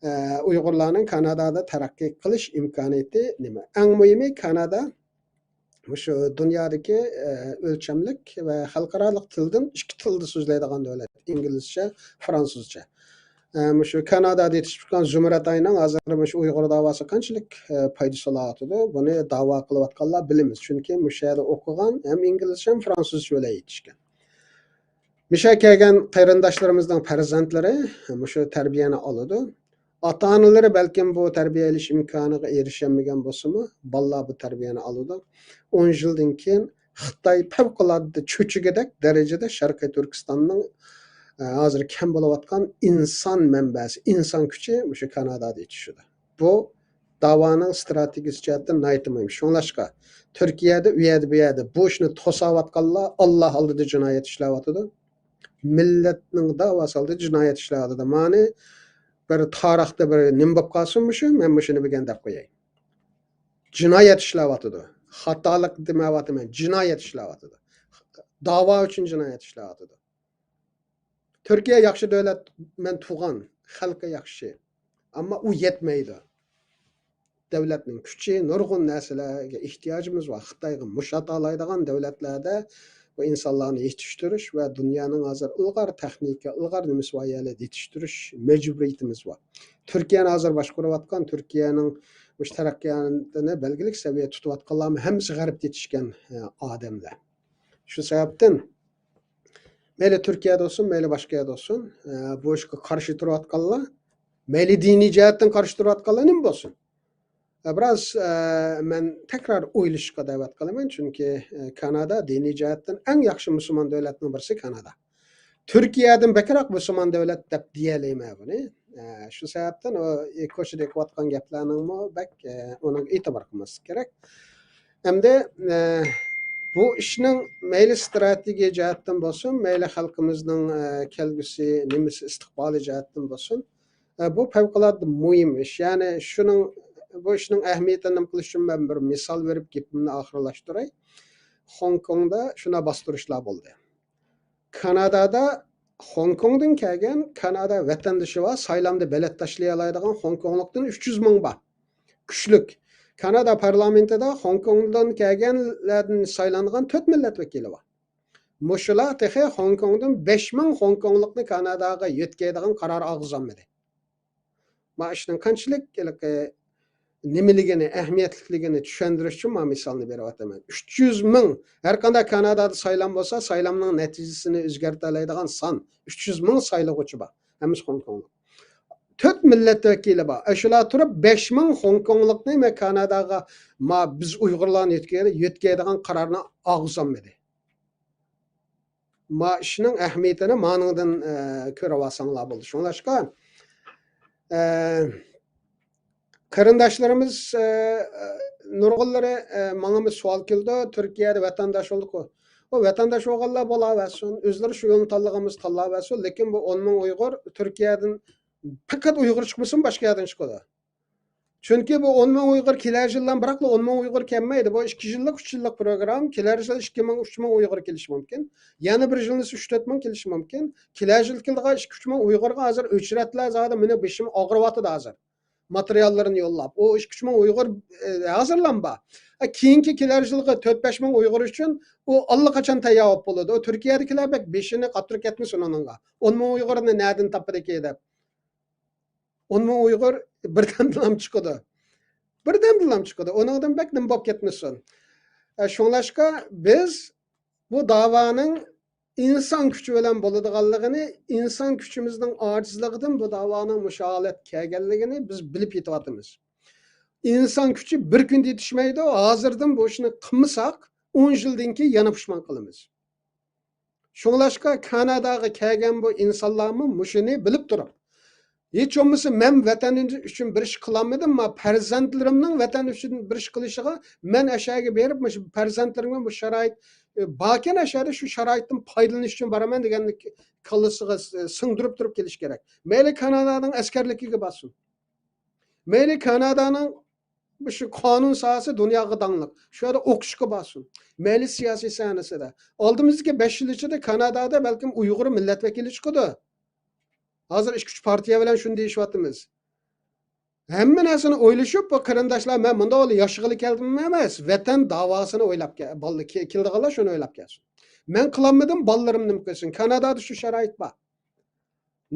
ئە، ئۇيغۇرلارنىڭ كانادادا تەرەققىي قىلىش ئىمكانىيىتى نېمە؟ ئەڭ مۇھىمى، كانادا مۇشۇ دۇنيادىكى، ئە، ئۆلچەملىك ۋە خەلقئارالىق تىلدىن ئىككى تىلدا سۆزلەيدىغان دۆلەت، ئىنگلىزچە، فرانسۇزچە. ئە، مۇشۇ كانادادا يېتىشىپ چىققان زۇمرەت ئاينىڭ ھازىر مۇشۇ ئۇيغۇر داۋاسى قانچىلىك، ئە، پايدا سالاۋاتىدۇ، بۇنى داۋا قىلىۋاتقانلار بىلىمىز. چۈنكى مۇشۇ يەردە ئوقۇغان ھەم ئىنگلىزچە ھەم فرانسۇزچە بىلەن يېتىشكەن. مۇشۇ يەرگە كەلگەن قېرىنداشلىرىمىزنىڭ پەرزەنتلىرى مۇشۇ تەربىيەنى ئالىدۇ. ئاتا-ئانىلىرى بەلكىم بۇ تەربىيە ئېلىش ئىمكانىغا ئېرىشەلمىگەن بولسىمۇ، بالىلار بۇ تەربىيەنى ئالىدۇ. ئون يىلدىن كېيىن خىتاي پەۋقۇلئاددە چۆچۈگۈدەك دەرىجىدە شەرقىي تۈركىستاننىڭ، ئە، ھازىر كەم بولۇۋاتقان ئىنسان مەنبەسى، ئىنسان كۈچى مۇشۇ كانادادا يېتىشىدۇ. بۇ داۋانىڭ ئىستراتېگىيىسى جەھەتتىن ناھايىتى مۇھىم. شۇڭلاشقا تۈركىيەدە، ئۇ يەردە، بۇ يەردە بۇ ئىشنى توساۋاتقانلار ئاللا ئالدىدا جىنايەت ئىشلەۋاتىدۇ. مىللەتنىڭ داۋاسى ئالدىدا جىنايەت ئىشلەۋاتىدۇ. مانى بىر تارىختا بىر نېمە بولۇپ قالسۇن مۇشۇ، مەن مۇشۇنى بىلگەن دەپ قوياي. جىنايەت ئىشلەۋاتىدۇ. خاتالىق دېمەيۋاتىمەن، جىنايەت ئىشلەۋاتىدۇ. داۋا ئۈچۈن جىنايەت ئىشلەۋاتىدۇ. تۈركىيە ياخشى دۆلەت، مەن تۇغان، خەلقى ياخشى. ئەمما ئۇ يەتمەيدۇ. دۆلەتنىڭ كۈچى، نۇرغۇن نەرسىلەرگە ئېھتىياجىمىز بار. خىتايغا مۇش ئاتالايدىغان دۆلەتلەردە بۇ ئىنسانلارنى يېتىشتۈرۈش ۋە دۇنيانىڭ ھازىر ئىلغار تېخنىكا، ئىلغار نېمىسى بار يەرلەردە يېتىشتۈرۈش مەجبۇرىيىتىمىز بار. تۈركىيەنى ھازىر باشقۇرۇۋاتقان، تۈركىيەنىڭ مۇشۇ تەرەققىياتىنى بەلگىلىك سەۋىيەدە تۇتۇۋاتقانلارمۇ ھەممىسى غەربتە يېتىشكەن، ئە، ئادەملەر. شۇ سەۋەبتىن مەيلى تۈركىيەدە بولسۇن، مەيلى باشقا يەردە بولسۇن، ئە، بۇ ئىشقا قارشى تۇرۇۋاتقانلار، مەيلى دىنىي جەھەتتىن قارشى تۇرۇۋاتقانلار نېمە بولسۇن، ئە، بىراز، ئە، مەن تەكرار ئويلىشىشقا دەۋەت قىلىمەن، چۈنكى، ئە، كانادا دىنىي جەھەتتىن ئەڭ ياخشى مۇسۇلمان دۆلەتنىڭ بىرسى كانادا. تۈركىيەدىن بەكرەك مۇسۇلمان دۆلەت دەپ دېيەلەيمەن بۇنى. ئە، شۇ سەۋەبتىن ئۇ، ئە، كوچىدا ئېيتىۋاتقان گەپلەرنىڭمۇ بەك، ئە، ئۇنىڭغا ئېتىبار قىلماسلىق كېرەك. ئەمدى، ئە، بۇ ئىشنىڭ مەيلى ستراتېگىيە جەھەتتىن بولسۇن، مەيلى خەلقىمىزنىڭ، ئە، كەلگۈسى، نېمىسى، ئىستىقبالى جەھەتتىن بولسۇن، ئە، بۇ پەۋقۇلئاددە مۇھىم ئىش. يەنى شۇنىڭ، بۇ ئىشنىڭ ئەھمىيىتىنى نېمە قىلىش ئۈچۈن مەن بىر مىسال بېرىپ گېپىمنى ئاخىرلاشتۇراي. خوڭكوڭدا شۇنداق باستۇرۇشلار بولدى. كانادادا خوڭكوڭدىن كەلگەن، كانادا ۋەتەندىشى بار، سايلامدا بېلەت تاشلىيالايدىغان خوڭكوڭلۇقتىن ئۈچ يۈز مىڭ بار. كۈچلۈك. كانادا پارلامېنتىدا خوڭكوڭدىن كەلگەنلەردىن سايلانغان تۆت مىللەت ۋەكىلى بار. مۇشۇلار تېخى خوڭكوڭدىن بەش مىڭ خوڭكوڭلۇقنى كاناداغا يۆتكەيدىغان قارار ئالغۇزالمىدى. ما ئىشنىڭ قانچىلىك ھېلىقى نېمىلىكىنى، ئەھمىيەتلىكلىكىنى چۈشەندۈرۈش ئۈچۈن ما مىسالنى بېرىۋاتىمەن. ئۈچ يۈز مىڭ، ھەر قانداق كانادادا سايلام بولسا، سايلامنىڭ نەتىجىسىنى ئۆزگەرتەلەيدىغان سان. ئۈچ يۈز مىڭ سايلىغۇچى بار. ھەممىسى خوڭكوڭلۇق. تۆت مىللەت ۋەكىلى بار. ئاشۇلار تۇرۇپ، بەش مىڭ خوڭكوڭلۇقنى مەن كاناداغا، ما، بىز ئۇيغۇرلارنى يۆتكەيدۇ-، يۆتكەيدىغان قارارنى ئالغۇزالمىدى. ما ئىشنىڭ ئەھمىيىتىنى مانىڭدىن، ئە، كۆرۈۋالساڭلار بولدى. شۇڭلاشقا، ئە، قېرىنداشلىرىمىز، ئە، نۇرغۇنلىرى، ئە، ماڭىمۇ سوئال كېلىدۇ، تۈركىيەدە ۋەتەنداش بولدۇققۇ. ئۇ ۋەتەنداش بولغانلار بولاۋەرسۇن، ئۆزلىرى شۇ يولنى تاللىغان بولسا تاللاۋەرسۇن، لېكىن بۇ ئون مىڭ ئۇيغۇر تۈركىيەدىن پەقەت ئۇيغۇر چىقمىسۇن، باشقا يەردىن چىقىدۇ. چۈنكى بۇ ئون مىڭ ئۇيغۇر كېلەر يىللام، بىراقلا ئون مىڭ ئۇيغۇر كەلمەيدۇ. بۇ ئىككى يىللىق، ئۈچ يىللىق پروگرامما. كېلەر يىل ئىككى مىڭ، ئۈچ مىڭ ئۇيغۇر كېلىشى مۇمكىن. يەنە بىر يىلنى ئۈچ، تۆت مىڭ كېلىشى مۇمكىن. كېلەر يىل كېلىدىغان ئىككى، ئۈچ مىڭ ئۇيغۇرغا ھازىر ئۆچرەتلەر زادى مېنىڭ بېشىم ئاغرىۋاتىدۇ ھازىر. ماتېرىياللىرىنى يوللاپ، ئۇ ئىككى، ئۈچ مىڭ ئۇيغۇر، ئە، ھازىرلام بار. ئە، كېيىنكى كېلەر يىلغا تۆت، بەش مىڭ ئۇيغۇر ئۈچۈن ئۇ ئاللىقاچان تەييار بولۇپ بولىدۇ. ئۇ تۈركىيەدىكىلەر بەك بېشىنى قاتۇرۇپ كەتمىسۇن ئۇنىڭغا. ئون مىڭ ئۇيغۇرنى نەدىن تاپىدىكى دەپ. ئون مىڭ ئۇيغۇر بىردەمدىلام چىقىدۇ. بىردەمدىلام چىقىدۇ. ئۇنىڭدىن بەك نېمە بولۇپ كەتمىسۇن. ئە، شۇڭلاشقا بىز بۇ داۋانىڭ ئىنسان كۈچى بىلەن بولىدىغانلىقىنى، ئىنسان كۈچىمىزنىڭ ئاجىزلىقىدىن بۇ داۋانىڭ مۇشۇ ھالەتكە كەلگەنلىكىنى بىز بىلىپ يېتىۋاتىمىز. ئىنسان كۈچى بىر كۈندە يېتىشمەيدۇ. ھازىردىن بۇ ئىشنى قىلمىساق، ئون يىلدىن كېيىن يەنە پۇشمان قىلىمىز. شۇڭلاشقا كاناداغا كەلگەن بۇ ئىنسانلارمۇ مۇشۇنى بىلىپ تۇرۇپ، ھېچ بولمىسا مەن ۋەتەن ئۈچۈن بىر ئىش قىلالمىدىم، ما پەرزەنتلىرىمنىڭ ۋەتەن ئۈچۈن بىر ئىش قىلىشىغا مەن ئەشەگە بېرىپ، مۇشۇ پەرزەنتلىرىمگە بۇ شارائىت، ئى، باركەن ئەشەدە شۇ شارائىتتىن پايدىلىنىش ئۈچۈن بارىمەن دېگەنلىك كاللىسىغا س-، سىڭدۈرۈپ تۇرۇپ كېلىش كېرەك. مەيلى كانادانىڭ ئەسكەرلىكىگە بارسۇن. مەيلى كانادانىڭ مۇشۇ قانۇن ساھەسى دۇنياغا داڭلىق. شۇ يەردە ئوقۇشقا بارسۇن. مەيلى سىياسىي سەھنىسىدە. ئالدىمىزدىكى بەش يىل ئىچىدە كانادادا بەلكىم ئۇيغۇر مىللەت ۋەكىلى چىقىدۇ. ھازىر ئىككى، ئۈچ پارتىيە بىلەن شۇنى دېيىشىۋاتىمىز. ھەممە نەرسىنى ئويلىشىپ، بۇ قېرىنداشلار، مەن مۇنداق ياشىغىلى كەلدىم ئەمەس، ۋەتەن داۋاسىنى ئويلاپ كە-، باللا-، كە-، كېلىدىغانلار شۇنى ئويلاپ كەلسۇن. مەن قىلالمىدىم، بالىلىرىم نېمە قىلسۇن؟ كانادادا شۇ شارائىت بار.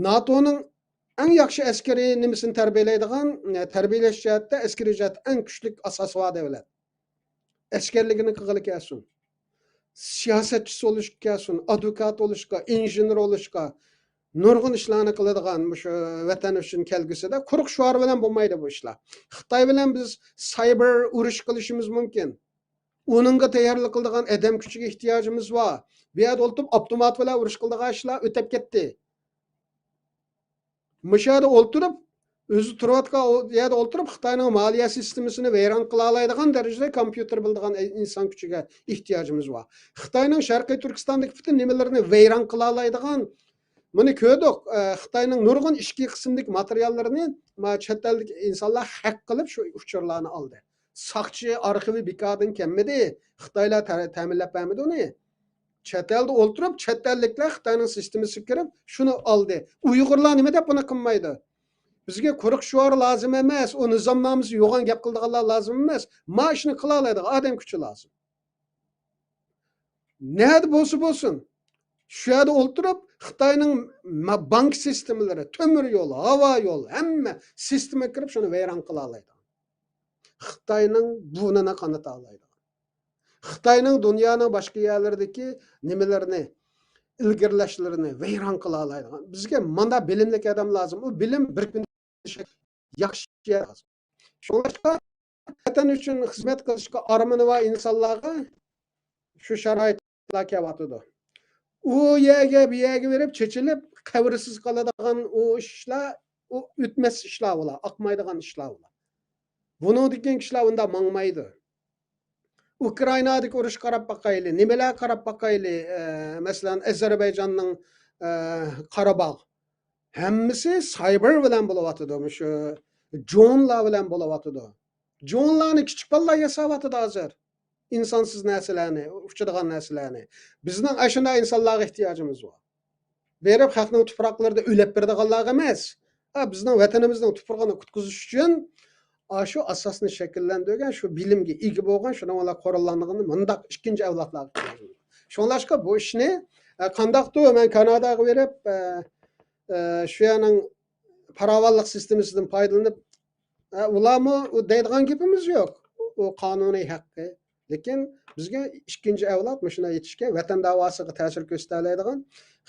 ناتونىڭ ئەڭ ياخشى ئەسكىرىي نېمىسىنى تەربىيەلەيدىغان، ئە، تەربىيەلەش جەھەتتە، ئەسكىرىي جەھەتتە ئەڭ كۈچلۈك ئاساسى بار دۆلەت. ئەسكەرلىكىنى قىلغىلى كەلسۇن. سىياسەتچىسى بولۇشقا كەلسۇن، ئادۋوكات بولۇشقا، ئىنژېنېر بولۇشقا، نۇرغۇن ئىشلارنى قىلىدىغان مۇشۇ ۋەتەن ئۈچۈن كەلگۈسىدە قۇرۇق شوئار بىلەن بولمايدۇ بۇ ئىشلار. خىتاي بىلەن بىز سايبېر ئۇرۇش قىلىشىمىز مۇمكىن. ئۇنىڭغا تەييارلىق قىلىدىغان ئادەم كۈچىگە ئېھتىياجىمىز بار. بۇ يەردە ئولتۇرۇپ ئاپتومات بىلەن ئۇرۇش قىلىدىغان ئىشلار ئۆتۈپ كەتتى. مۇشۇ يەردە ئولتۇرۇپ، ئۆزى تۇرۇۋاتقان ئو-، يەردە ئولتۇرۇپ خىتاينىڭ مالىيە سىستېمىسىنى ۋەيران قىلالايدىغان دەرىجىدە كومپيۇتېر بىلىدىغان ئى-، ئىنسان كۈچىگە ئېھتىياجىمىز بار. خىتاينىڭ شەرقىي تۈركىستاندىكى پۈتۈن نېمىلىرىنى ۋەيران قىلالايدىغان، بۇنى كۆردۇق، ئە، خىتاينىڭ نۇرغۇن ئىچكى قىسىمدىكى ماتېرىياللىرىنى ما چەت ئەلدىكى ئىنسانلار ھەك قىلىپ شۇ ئۇچۇرلارنى ئالدى. ساقچى ئارخىۋى بىكاردىن كەلمىدى. خىتايلار تە-، تەمىنلەپ بەرمىدى ئۇنى. چەت ئەلدە ئولتۇرۇپ، چەت ئەللىكلەر خىتاينىڭ سىستېمىسىغا كىرىپ، شۇنى ئالدى. ئۇيغۇرلار نېمە دەپ بۇنى قىلمايدۇ؟ بىزگە قۇرۇق شوئار لازىم ئەمەس، ئۇ نىزامنامىسى يوغان گەپ قىلىدىغانلار لازىم ئەمەس. ما ئىشنى قىلالايدىغان ئادەم كۈچى لازىم. نەدە بولسا بولسۇن، شۇ يەردە ئولتۇرۇپ، خىتاينىڭ ما-، بانك سىستېمىلىرى، تۆمۈر يول، ھاۋا يول، ھەممە سىستېما كىرىپ، شۇنى ۋەيران قىلالايدىغان. خىتاينىڭ بۇرنىنى قانىتالايدىغان. خىتاينىڭ دۇنيانىڭ باشقا يەرلىرىدىكى نېمىلىرىنى، ئىلگىرىلەشلىرىنى ۋەيران قىلالايدىغان. بىزگە مانداق بىلىملىك ئادەم لازىم. ئۇ بىلىم بىر كۈندە ياخشى يەر لازىم. شۇڭلاشقا ۋەتەن ئۈچۈن خىزمەت قىلىشقا ئارمىنى بار ئىنسانلارغا شۇ شارائىتلار كېلىۋاتىدۇ. ئۇ يەرگە، بۇ يەرگە بېرىپ چېچىلىپ، قەبرىسىز قالىدىغان ئۇ ئىشلار، ئۇ ئۆتمەس ئىشلار بۇلار، ئاقمايدىغان ئىشلار بۇلار. بۇنىڭدىن كېيىنكى ئىشلار ئۇنداق ماڭمايدۇ. ئۇكرائىنادىكى ئۇرۇشقا قاراپ باقايلى، نېمىلەرگە قاراپ باقايلى، ئە، مەسىلەن، ئەزەربەيجاننىڭ، ئە، قاراباغ. ھەممىسى سايبىر بىلەن بولۇۋاتىدۇ، مۇشۇ جونلار بىلەن بولۇۋاتىدۇ. جونلارنى كىچىك بالىلار ياساۋاتىدۇ ھازىر. ئىنسانسىز نەرسىلەرنى، ئۇچىدىغان نەرسىلەرنى. بىزنىڭ ئاشۇنداق ئىنسانلارغا ئېھتىياجىمىز بار. بېرىپ خەقنىڭ تۇپراقلىرىدا ئۆلۈپ بېرىدىغانلارغا ئەمەس، ھە، بىزنىڭ ۋەتىنىمىزنىڭ تۇپرىقىنى قۇتقۇزۇش ئۈچۈن، ئاشۇ ئاساسنى شەكىللەندۈرگەن، شۇ بىلىمگە ئىگە بولغان، شۇنىڭ بىلەن قوراللانغان مۇنداق ئىككىنچى ئەۋلادلارغا ئېھتىياجىمىز بار. شۇڭلاشقا بۇ ئىشنى، ئە، قانداقتۇ، مەن كاناداغا بېرىپ، ئە، ئە، شۇ يەرنىڭ پاراۋانلىق سىستېمىسىدىن پايدىلىنىپ، ئە، ئۇلارمۇ ئۇ دەيدىغان گېپىمىز يوق. ئۇ قانۇنىي ھەققى. لېكىن بىزگە ئىككىنچى ئەۋلاد مۇشۇنداق يېتىشكەن، ۋەتەن داۋاسىغا تەسىر كۆرسىتەلەيدىغان،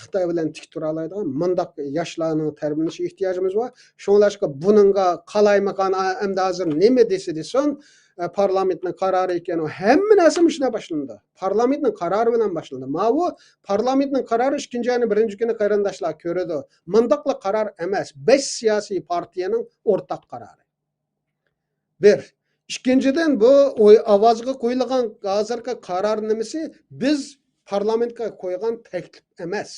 خىتاي بىلەن تىك تۇرالايدىغان مۇنداق ياشلارنىڭ تەربىيەلىنىشىگە ئېھتىياجىمىز بار. شۇڭلاشقا بۇنىڭغا قالايمىقان ئا-، ئەمدى ھازىر نېمە دېسە دېسۇن، ئە، پارلامېنتنىڭ قارارى ئىكەن، ئۇ ھەممە نەرسە مۇشۇنداق باشلىنىدۇ. پارلامېنتنىڭ قارارى بىلەن باشلىنىدۇ. ماۋۇ پارلامېنتنىڭ قارارى ئىككىنچى ئاينىڭ بىرىنچى كۈنى قېرىنداشلار كۆرىدۇ. مۇنداقلا قارار ئەمەس، بەش سىياسىي پارتىيەنىڭ ئورتاق قارارى. بىر. ئىككىنچىدىن، بۇ ئوي-، ئاۋازغا قويۇلغان ھازىرقى قارار نېمىسى بىز پارلامېنتقا قويغان تەكلىپ ئەمەس.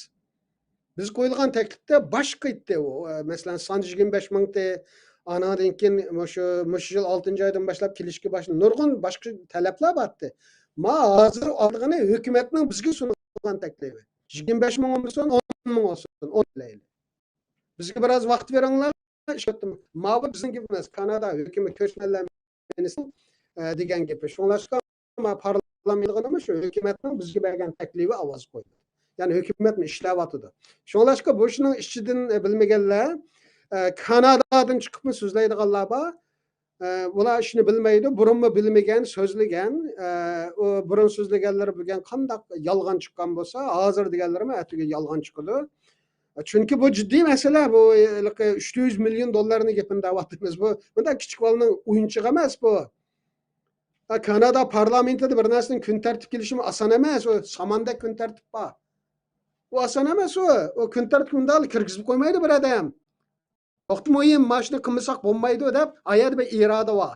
بىز قويۇلغان تەكلىپتە باشقا ئىدى ئۇ. مەسىلەن، سان يىگىرمە بەش مىڭ ئىدى. ئانىڭدىن كېيىن مۇشۇ، مۇشۇ يىل ئالتىنچى ئايدىن باشلاپ كېلىشكە باشلىدى. نۇرغۇن باشقا تەلەپلەر بار ئىدى. ما ھازىر ئالغىنى ھۆكۈمەتنىڭ بىزگە سۇنغان تەكلىپى. يىگىرمە بەش مىڭ بولسۇن، ئون مىڭ بولسۇن، ئون دەيلى. بىزگە بىراز ۋاقىت بېرىڭلار، ئىشلەتتىم. ماۋۇ بىزنىڭ گېپىمىز، كانادا ھۆكۈمىتى كۆچمەنلەر مىنىستىرى، ئە، دېگەن گېپى. شۇڭلاشقا ما پارلامېنتنىڭمۇ شۇ ھۆكۈمەتنىڭ بىزگە بەرگەن تەكلىپى ئاۋازغا قويۇلدى. يەنى ھۆكۈمەتمۇ ئىشلەۋاتىدۇ. شۇڭلاشقا بۇ ئىشنىڭ ئىچىدىن، ئە، بىلمىگەنلەر، ئە، كانادادىن چىقىپمۇ سۆزلەيدىغانلار بار. ئە، ئۇلار ئىشنى بىلمەيدۇ، بۇرۇنمۇ بىلمىگەن، سۆزلىگەن. ئە، ئۇ بۇرۇن سۆزلىگەنلىرى بۈگۈن قانداق يالغان چىققان بولسا، ھازىر دېگەنلىرىمۇ ئەتىگۈن يالغان چىقىدۇ. چۈنكى بۇ جىددىي مەسىلە، بۇ ھېلىقى ئۈچ يۈز مىليون دوللارنى گېپىنى دەۋاتىمىز. بۇ بۇنداق كىچىك بالىنىڭ ئويۇنچۇقى ئەمەس بۇ. ھە، كانادا پارلامېنتىدا بىر نەرسىنىڭ كۈن تەرتىپكە كېلىشىمۇ ئاسان ئەمەس. ئۇ ساماندەك كۈن تەرتىپ بار. ئۇ ئاسان ئەمەس ئۇ. ئۇ كۈن تەرتىپكە مۇنداق كىرگۈزۈپ قويمايدۇ بىر ئادەم. نۇقتا مۇھىم، مانا شۇنى قىلمىساق بولمايدۇ دەپ، ئايەردە بىر ئىرادە بار.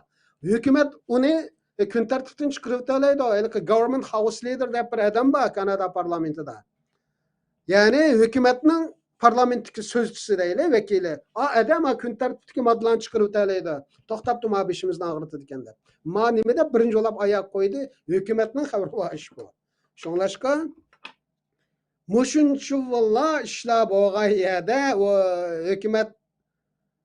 ھۆكۈمەت ئۇنى، ئە، كۈن تەرتىپتىن چىقىرىۋېتەلەيدۇ. ھېلىقى government house leader دەپ بىر ئادەم بار كانادا پارلامېنتىدا. يەنى ھۆكۈمەتنىڭ پارلامېنتتىكى سۆزچىسى دەيلى، ۋەكىلى. ئا ئادەم، ئا كۈن تەرتىپتىكى ماددىلارنى چىقىرىۋېتەلەيدۇ. توختاپتۇ، ما بېشىمىزنى ئاغرىتىدىكەن دەپ. ما نېمە دەپ بىرىنچى بولاپ ئاياغ قويدى؟ ھۆكۈمەتنىڭ خەۋىرى بار ئىش بۇ. شۇڭلاشقا، مۇشۇنچىۋالا ئىشلار بولغان يەردە ئۇ ھۆكۈمەت،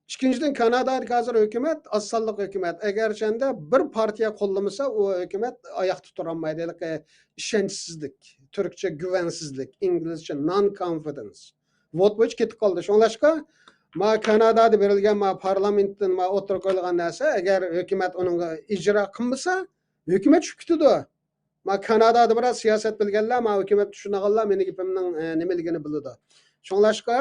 ئىككىنچىدىن، كانادادىكى ھازىر ھۆكۈمەت ئاز سانلىق ھۆكۈمەت. ئەگەرچەندە بىر پارتىيە قوللىمىسا، ئۇ ھۆكۈمەت ئاياقتا تۇرالمايدۇ. ھېلىقى ئىشەنچسىزلىك، تۈركچە گۈۋەنسىزلىك، ئىنگلىزچە non confidence vote بويىچە كېتىپ قالدى. شۇڭلاشقا، ما كانادادا بېرىلگەن ما پارلامېنتتىن ما ئوتتۇرىغا قويۇلغان نەرسە، ئەگەر ھۆكۈمەت ئۇنىڭغا ئىجرا قىلمىسا، ھۆكۈمەت چۈشۈپ كېتىدۇ. ما كانادادا بىراز سىياسەت بىلگەنلەر، ما ھۆكۈمەتتە چۈشىنىدىغانلار مېنىڭ گېپىمنىڭ، ئە، نېمىلىكىنى بىلىدۇ. شۇڭلاشقا،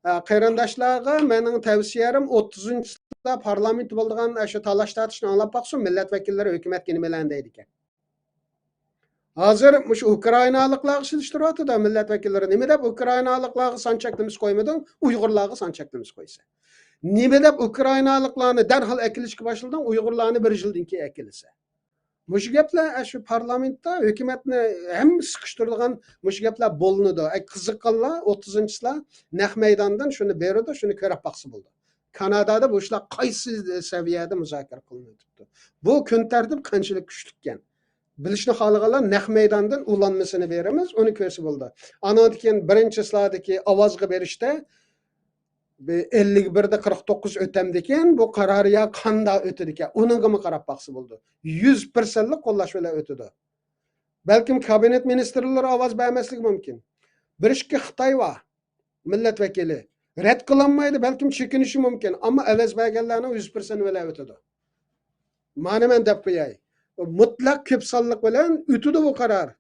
ئە، قېرىنداشلارغا مېنىڭ تەۋسىيەم، ئوتتۇزىنچى يىلدا پارلامېنتتا بولىدىغان ئاشۇ تالاش-تارتىشنى ئاڭلاپ باقسۇن، مىللەت ۋەكىللىرى ھۆكۈمەتكە نېمىلەرنى دەيدىكەن. ھازىر مۇشۇ ئۇكرائىنالىقلارغا سېلىشتۇرۇۋاتىدۇ مىللەت ۋەكىللىرى. نېمە دەپ ئۇكرائىنالىقلارغا سان چەكلىمىسى قويمىدىڭ، ئۇيغۇرلارغا سان چەكلىمىسى قويىسەن؟ نېمە دەپ ئۇكرائىنالىقلارنى دەرھال ئەكېلىشكە باشلىدىڭ، ئۇيغۇرلارنى بىر يىلدىن كېيىن ئەكېلىسەن؟ مۇشۇ گەپلەر، ئە، شۇ پارلامېنتتا ھۆكۈمەتنى ھەممە سىقىشتۇرىدىغان مۇشۇ گەپلەر بولۇنىدۇ. ئە، قىزىققانلار، ئوتتۇزىنچىسىلار نەق مەيداندىن شۇنى بېرىدۇ، شۇنى كۆرۈپ باقسا بولىدۇ. كانادادا بۇ ئىشلار قايسى سەۋىيەدە مۇزاكىرە قىلىنىۋېتىپتۇ؟ بۇ كۈن تەرتىپ قانچىلىك كۈچلۈككەن؟ بىلىشنى خالىغانلار نەق مەيداندىن ئۇلانمىسىنى بېرىمىز، ئۇنى كۆرسە بولىدۇ. ئانىڭدىن كېيىن بىرىنچى سىلادىكى ئاۋازغا بېرىشتە بىر ئەللىك بىردە قىرىق توققۇز ئۆتەمدىكەن، بۇ قارار يا قاندا ئۆتىدىكەن، ئۇنىڭغىمۇ قاراپ باقسا بولىدۇ. يۈز پىرسەنتلىك قوللاش بىلەن ئۆتىدۇ. بەلكىم كابىنېت مىنىستىرلىرى ئاۋاز بەرمەسلىكى مۇمكىن. بىر ئىككى خىتاي بار، مىللەت ۋەكىلى. رەت قىلالمايدۇ، بەلكىم چېكىنىشى مۇمكىن. ئەمما ئاۋاز بەرگەنلەرنىڭ يۈز پىرسەنت بىلەن ئۆتىدۇ. مانا مەن دەپ قوياي. مۇتلەق كۆپ سانلىق بىلەن ئۆتىدۇ بۇ قارار.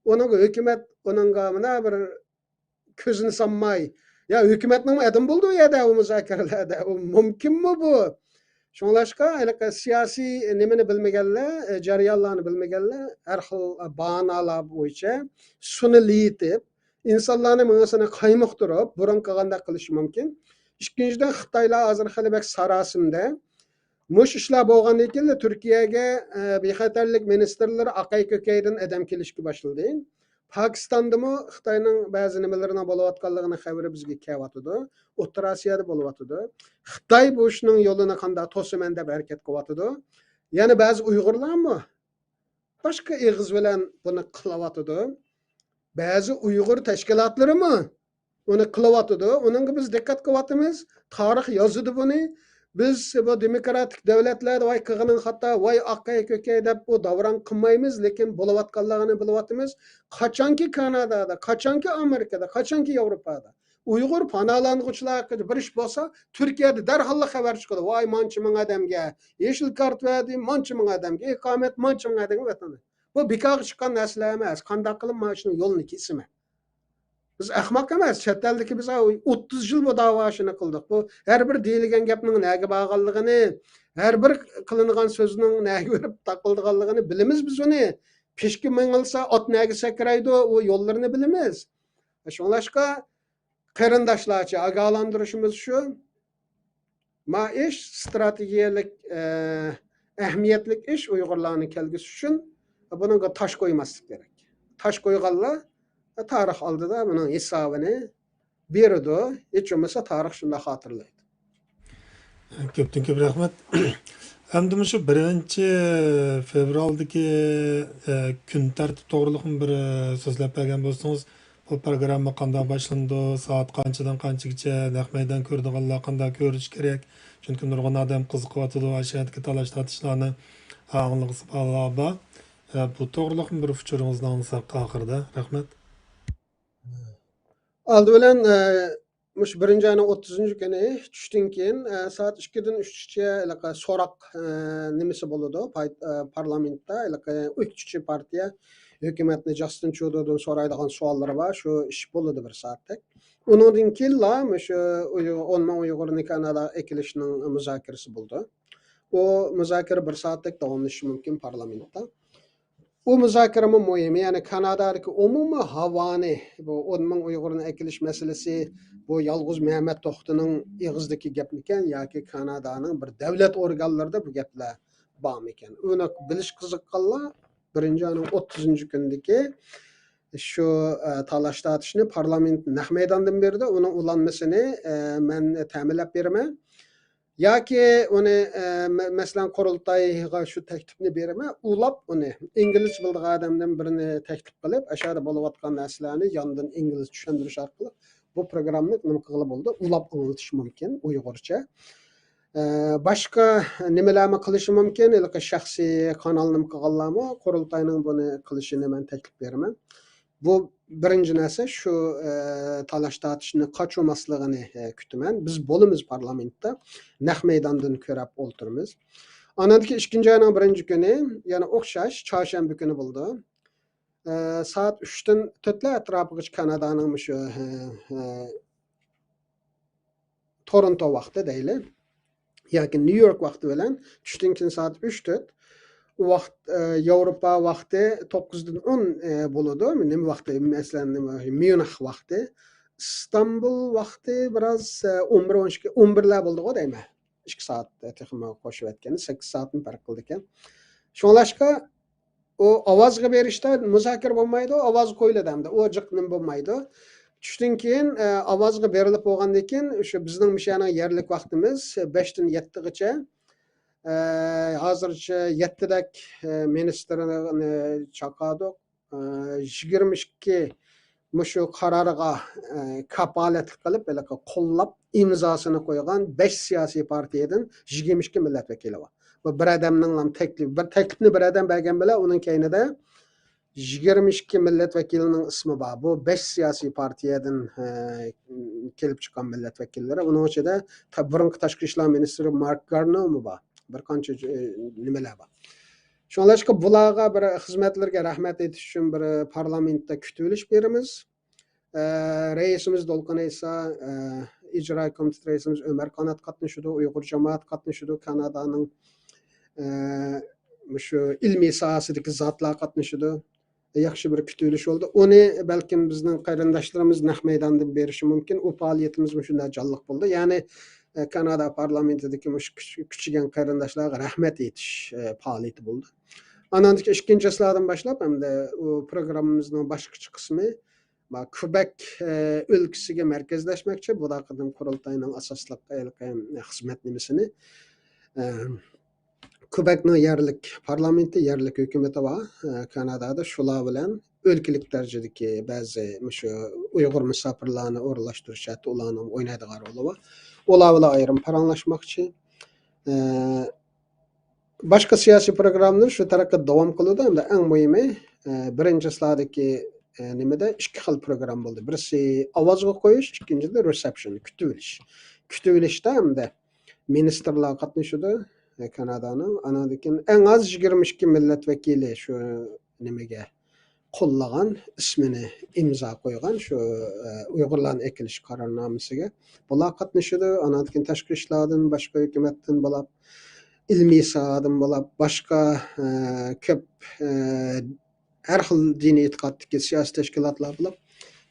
ئۇنىڭغا ھۆكۈمەت، ئۇنىڭغا مانا بىر كۆزىنى سالماي، يا ھۆكۈمەتنىڭمۇ ئادىمى بولىدۇ ئۇ يەردە، ئۇ مۇزاكىرىلەردە. ئۇ مۇمكىنمۇ بۇ؟ شۇڭلاشقا ھېلىقى سىياسىي نېمىنى بىلمىگەنلەر، ئە، جەريانلارنى بىلمىگەنلەر ھەر خىل باھانىلار بويىچە سۇنى لېيىتىپ، ئىنسانلارنى مېڭىسىنى قايمۇقتۇرۇپ، بۇرۇن قىلغاندەك قىلىشى مۇمكىن. ئىككىنچىدىن، خىتايلار ھازىر خېلى بەك ساراسىمدە. مۇشۇ ئىشلار بولغاندىن كېيىن تۈركىيەگە، ئە، بىخەتەرلىك مىنىستىرلىرى ئاقاي-كۆكەيدىن ئادەم كېلىشكە باشلىدى. پاكىستاندىمۇ خىتاينىڭ بەزى نېمىلىرىنىڭ بولۇۋاتقانلىقىنىڭ خەۋىرى بىزگە كېلىۋاتىدۇ. ئوتتۇرا ئاسىيادا بولۇۋاتىدۇ. خىتاي بۇ ئىشنىڭ يولىنى قانداق توسىمەن دەپ ھەرىكەت قىلىۋاتىدۇ. يەنە بەزى ئۇيغۇرلارمۇ باشقا ئېغىز بىلەن بۇنى قىلىۋاتىدۇ. بەزى ئۇيغۇر تەشكىلاتلىرىمۇ ئۇنى قىلىۋاتىدۇ. ئۇنىڭغا بىز دىققەت قىلىۋاتىمىز. تارىخ يازىدۇ بۇنى. بىز بۇ دېموكراتىك دۆلەتلەردە ۋاي قىلغىنىڭ خاتا، ۋاي ئاقاي كۆكەي دەپ ئۇ داۋراڭ قىلمايمىز، لېكىن بولۇۋاتقانلىقىنى بىلىۋاتىمىز. قاچانكى كانادادا، قاچانكى ئامېرىكىدا، قاچانكى ياۋروپادا ئۇيغۇر پاناھلانغۇچىلارغا بىر ئىش بولسا، تۈركىيەدە دەرھاللا خەۋەر چىقىدۇ. ۋاي مانچە مىڭ ئادەمگە يېشىل كارت بەردى، مانچە مىڭ ئادەمگە ئىقامەت، مانچە مىڭ ئادەمگە ۋەتەن. بۇ بىكارغا چىققان نەرسىلەر ئەمەس. قانداق قىلىپ مانا شۇنىڭ يولىنى كېسىمەن؟ بىز ئەخمەق ئەمەس. چەت ئەلدىكى بىز ئوتتۇز يىل بۇ داۋا ئىشىنى قىلدۇق. بۇ ھەر بىر دېيىلگەن گەپنىڭ نەگە بارغانلىقىنى، ھەر بىر قىلىنغان سۆزنىڭ نەگە بېرىپ تاقىلىدىغانلىقىنى بىلىمىز بىز ئۇنى. پىشكە مېڭىلسا ئات نەگە سەكرەيدۇ، ئۇ يوللىرىنى بىلىمىز. شۇڭلاشقا قېرىنداشلارچە ئاگاھلاندۇرۇشىمىز شۇ. ما ئىش ستراتېگىيەلىك، ئە، ئەھمىيەتلىك ئىش ئۇيغۇرلارنىڭ كەلگۈسى ئۈچۈن. بۇنىڭغا تاش قويماسلىق كېرەك. تاش قويغانلار تارىخ ئالدىدا بۇنىڭ ھېسابىنى بېرىدۇ. ھېچ بولمىسا تارىخ شۇنداق خاتىرىلەيدۇ. كۆپتىن كۆپ رەھمەت. ئەمدى مۇشۇ بىرىنچى فېۋرالدىكى، ئە، كۈن تەرتىپ توغرىلىقمۇ بىر، ئە، سۆزلەپ بەرگەن بولسىڭىز، بۇ پروگرامما قانداق باشلىنىدۇ؟ سائەت قانچىدىن قانچىگىچە نەق مەيدان كۆرىدىغانلار قانداق كۆرۈشى كېرەك؟ چۈنكى نۇرغۇن ئادەم قىزىقىۋاتىدۇ، ئاشۇ يەردىكى تالاش-تارتىشلارنى ئاڭلىغۇسى بار. بۇ توغرىلىقمۇ بىر ئۇچۇرىڭىزنى ئاڭلىساق ئاخىرىدا. رەھمەت. ئالدى بىلەن، ئە، مۇشۇ بىرىنچى ئاينىڭ ئوتتۇزىنچى كۈنى چۈشتىن كېيىن، ئە، سائەت ئىككىدىن ئۈچكىچە ھېلىقى سوراق، ئە، نېمىسى بولىدۇ، پاي-، ئە، پارلامېنتتا ھېلىقى ئۆكتىچى پارتىيە ھۆكۈمەتنى جاستىن ترۇدودىن سورايدىغان سوئاللىرى بار، شۇ ئىش بولىدۇ بىر سائەتتەك. ئۇنىڭدىن كېيىنلا مۇشۇ ئۇيغۇر، ئون مىڭ ئۇيغۇرنى كاناداغا ئەكېلىشنىڭ مۇزاكىرىسى بولىدۇ. ئۇ مۇزاكىرە بىر سائەتتەك داۋاملىشىشى مۇمكىن پارلامېنتتا. ئۇ مۇزاكىرىمۇ مۇھىم. يەنى كانادادىكى ئومۇمىي ھاۋانى، بۇ ئون مىڭ ئۇيغۇرنى ئەكېلىش مەسىلىسى، بۇ يالغۇز مەمەت توختىنىڭ ئېغىزىدىكى گەپمىكەن ياكى كانادانىڭ بىر دەۋلەت ئورگانلىرىدا بۇ گەپلەر بارمىكەن؟ ئۇنى بىلىش قىزىققانلار بىرىنچى ئاينىڭ ئوتتۇزىنچى كۈنىدىكى شۇ، ئە، تالاش تارتىشنى پارلامېنت نەق مەيداندىن بېرىدۇ. ئۇنىڭ ئۇلانمىسىنى، ئە، مەن تەمىنلەپ بېرىمەن. ياكى ئۇنى، ئە، مە-، مەسىلەن، قۇرۇلتايغا شۇ تەكلىپنى بېرىمەن، ئۇلاپ ئۇنى ئىنگلىزچە بىلىدىغان ئادەمدىن بىرىنى تەكلىپ قىلىپ، ئاشۇ يەردە بولۇۋاتقان نەرسىلەرنى ياندىن ئىنگلىزچە چۈشەندۈرۈش ئارقىلىق بۇ پروگراممىنى نېمە قىلغىلى بولىدۇ، ئۇلاپ ئاڭلىتىش مۇمكىن ئۇيغۇرچە. ئە، باشقا نېمىلەرمۇ قىلىشى مۇمكىن، ھېلىقى شەخسىي قانال نېمە قىلغانلارمۇ قۇرۇلتاينىڭ بۇنى قىلىشىنى مەن تەكلىپ بېرىمەن. بۇ بىرىنچى نەرسە، شۇ، ئە، تالاش تارتىشنى قاچۇرماسلىقىنى، ئە، كۈتىمەن. بىز بولىمىز پارلامېنتتا، نەق مەيداندىن كۆرەپ ئولتۇرىمىز. ئانىڭدىكى ئىككىنچى ئاينىڭ بىرىنچى كۈنى، يەنە ئوخشاش، چارشەنبە كۈنى بولىدۇ. ئە، سائەت ئۈچتىن تۆتلەر ئەتراپىغىچە كانادانىڭ مۇشۇ، ئە، ئە، تورونتو ۋاقتى دەيلى. ياكى نيۇ يورك ۋاقتى بىلەن چۈشتىن كېيىن سائەت ئۈچ تۆت. ئۇ ۋاقىت، ئە، ياۋروپا ۋاقتى توققۇزدىن ئون، ئە، بولىدۇ. نېمە ۋاقتى؟ مەسىلەن، نېمە، ميۇنخ ۋاقتى. ئىستانبۇل ۋاقتى بىراز، ئە، ئون بىر، ئون ئىككى، ئون بىرلەر بولىدىغۇ دەيمەن. ئىككى سائەت، ئە، تېخىمۇ قوشۇۋەتكەندە سەككىز سائەتمۇ پەرق قىلىدىكەن. شۇڭلاشقا، ئۇ ئاۋازغا بېرىشتە مۇزاكىرە بولمايدۇ، ئاۋاز قويۇلىدۇ ئەمدى، ئۇ جىق نېمە بولمايدۇ. چۈشتىن كېيىن، ئە، ئاۋازغا بېرىلىپ بولغاندىن كېيىن، شۇ بىزنىڭ مۇشۇ يەرنىڭ يەرلىك ۋاقتىمىز بەشتىن يەتتىگىچە، ئە، ھازىرچە يەتتىدەك، ئە، مىنىستىرنى چاقىردۇق. ئە، يىگىرمە ئىككى مۇشۇ قارارغا، ئە، كاپالەتلىك قىلىپ، ھېلىقى قوللاپ ئىمزاسىنى قويغان بەش سىياسىي پارتىيەدىن يىگىرمە ئىككى مىللەت ۋەكىلى بار. بۇ بىر ئادەمنىڭلا تەكلىپى، بىر تەكلىپنى بىر ئادەم بەرگەن بىلەن ئۇنىڭ كەينىدە يىگىرمە ئىككى مىللەت ۋەكىلىنىڭ ئىسمى بار. بۇ بەش سىياسىي پارتىيەدىن، ئە، كېلىپ چىققان مىللەت ۋەكىللىرى. ئۇنىڭ ئىچىدە تا-، بۇرۇنقى تاشقى ئىشلار مىنىستىرى مارك گارنېرمۇ بار. بىر قانچە، ئە، نېمىلەر بار. شۇڭلاشقا بۇلارغا بىر خىزمەتلىرىگە رەھمەت ئېيتىش ئۈچۈن بىر پارلامېنتتا كۈتۈۋېلىش بېرىمىز. ئە، رەئىسىمىز دولقۇن ئەيسا، ئە، ئىجرائىي كومىتېت رەئىسىمىز ئۆمەر قانات قاتنىشىدۇ، ئۇيغۇر جامائەت قاتنىشىدۇ، كانادانىڭ، ئە، مۇشۇ ئىلمىي ساھەسىدىكى زاتلار قاتنىشىدۇ. ياخشى بىر كۈتۈۋېلىش بولدى. ئۇنى بەلكىم بىزنىڭ قېرىنداشلىرىمىز نەق مەيداندىن بېرىشى مۇمكىن. ئۇ پائالىيىتىمىز مۇشۇنداق جانلىق بولدى. يەنى، ئە، كانادا پارلامېنتىدىكى مۇشۇ كۈچ-، كۈچىگەن قېرىنداشلارغا رەھمەت ئېيتىش، ئە، پائالىيىتى بولدى. ئانان كېيىن ئىككىنچى چىسلادىن باشلاپ، ئەمدى ئۇ پروگراممىمىزنىڭ باشقىچە قىسمى، ما، كۇبەك، ئە، ئۆلكىسىگە مەركەزلەشمەكچى. بۇ دا قېتىم قۇرۇلتاينىڭ ئاساسلىق ھېلىقى خىزمەت نېمىسىنى، ئە، كۇبەكنىڭ يەرلىك پارلامېنتى، يەرلىك ھۆكۈمىتى بار، ئە، كانادادا. شۇلار بىلەن ئۆلكىلىك دەرىجىدىكى بەزى مۇشۇ ئۇيغۇر مۇساپىرلارنى ئورۇنلاشتۇرۇش جەھەتتە ئۇلارنىڭ ئوينايدىغان رولى بار. ئۇلار بىلەن ئايرىم پاراڭلاشماقچى. ئە، باشقا سىياسىي پروگراممىلار شۇ تەرەققىيات داۋام قىلىدۇ. ئەمدى ئەڭ مۇھىمى، ئە، بىرىنچى چىسلادىكى، ئە، نېمىدە ئىككى خىل پروگرامما بولدى. بىرسى ئاۋازغا قويۇش، ئىككىنچىدە رېسېپشن، كۈتۈۋېلىش. كۈتۈۋېلىشتە ئەمدى مىنىستىرلار قاتنىشىدۇ، ئە، كانادانىڭ. ئاناندىن كېيىن ئەڭ ئاز يىگىرمە ئىككى مىللەت ۋەكىلى شۇ نېمىگە قوللىغان، ئىسمىنى ئىمزا قويغان شۇ، ئە، ئۇيغۇرلارنى ئەكېلىش قارارنامىسىگە. بۇلار قاتنىشىدۇ. ئاناندىن كېيىن تاشقى ئىشلاردىن، باشقا ھۆكۈمەتتىن بولۇپ، ئىلمىي ساھەدىن بولۇپ، باشقا، ئە، كۆپ، ئە، ھەر خىل دىنىي ئېتىقادتىكى سىياسىي تەشكىلاتلار بولۇپ،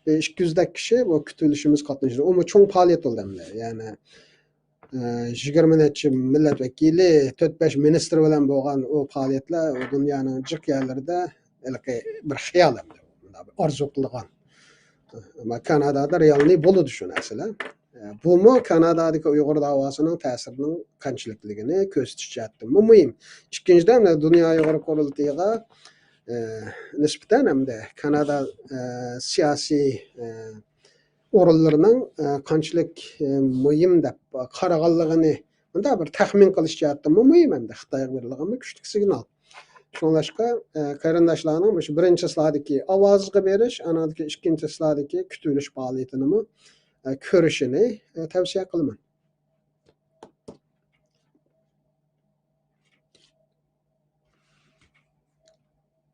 بىر ئىككى يۈزدەك كىشى بۇ كۈتۈۋېلىشىمىز قاتنىشىدۇ. ئۇمۇ چوڭ پائالىيەت بولدى ئەمدى. يەنى، ئە، يىگىرمە نەچچە مىللەت ۋەكىلى، تۆت بەش مىنىستىر بىلەن بولغان ئۇ پائالىيەتلەر ئۇ دۇنيانىڭ جىق يەرلىرىدە ھېلىقى بىر خىيال ئەمدى. مۇنداق بىر ئارزۇ قىلىدىغان. ئەمما كانادادا رېئالنىي بولىدۇ شۇ نەرسىلەر. ئە، بۇمۇ كانادادىكى ئۇيغۇر داۋاسىنىڭ تەسىرىنىڭ قانچىلىكلىكىنى كۆرسىتىش جەھەتتىنمۇ مۇھىم. ئىككىنچىدىن، دۇنيا ئۇيغۇر قۇرۇلتىيىغا، ئە، نىسبەتەن ھەمدە كانادا، ئە، سىياسىي، ئە، ئورۇنلىرىنىڭ، ئە، قانچىلىك، ئە، مۇھىم دەپ قارىغانلىقىنى مۇنداق بىر تەخمىن قىلىش جەھەتتىنمۇ مۇھىم ھەمدە خىتايغا بېرىدىغان بىر كۈچلۈك سىگنال. شۇڭلاشقا، ئە، قېرىنداشلارنىڭ مۇشۇ بىرىنچى چىسلادىكى ئاۋازغا بېرىش، ئانىڭدىكى ئىككىنچى چىسلادىكى كۈتۈۋېلىش پائالىيىتىنىمۇ، ئە، كۆرۈشىنى، ئە، تەۋسىيە قىلىمەن.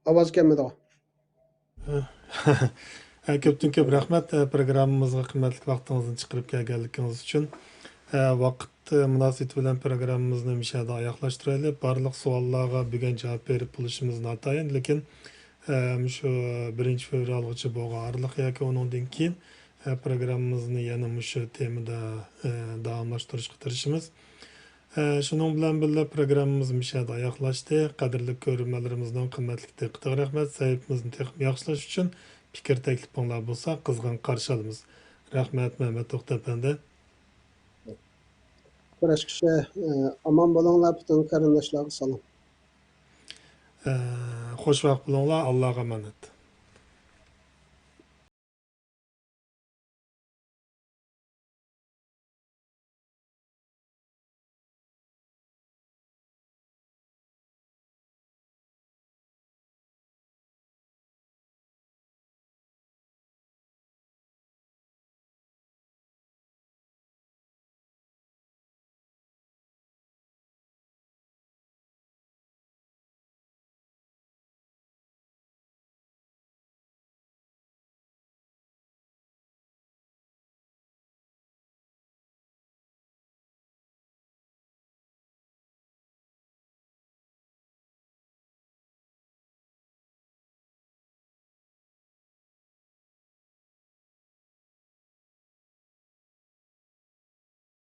ئاۋاز كەلمىدىغۇ؟ ھە، كۆپتىن كۆپ رەھمەت، ئە، پروگراممىمىزغا قىممەتلىك ۋاقتىڭىزنى چىقىرىپ كەلگەنلىكىڭىز ئۈچۈن. ئە، ۋاقىت، ئە، مۇناسىۋىتى بىلەن پروگراممىمىزنى مۇشۇ يەردە ئاياغلاشتۇرايلى. بارلىق سوئاللارغا بۈگۈن جاۋاب بېرىپ بولۇشىمىز ناتايىن، لېكىن، ئە، مۇشۇ بىرىنچى فېۋرالغىچە بولغان ئارىلىق ياكى ئۇنىڭدىن كېيىن، ئە، پروگراممىمىزنى يەنە مۇشۇ تېمىدا، ئە، داۋاملاشتۇرۇشقا تىرىشىمىز. ئە، شۇنىڭ بىلەن بىللە، پروگراممىمىز مۇشۇ يەردە ئاياغلاشتى. قەدىرلىك كۆرۈرمەنلىرىمىزنىڭ قىممەتلىك دىققىتىگە رەھمەت. سەھىپىمىزنى تېخىمۇ ياخشىلاش ئۈچۈن پىكىر تەكلىپىڭلار بولسا، قىزغىن قارشى ئالىمىز. رەھمەت، مەمەت توختى ئەپەندى. كۈرەشكىچە، ئە، ئامان بولۇڭلار، پۈتۈن قېرىنداشلارغا سالام. ئە، خوش ۋاقىت بولۇڭلار، ئاللاغا ئامانەت.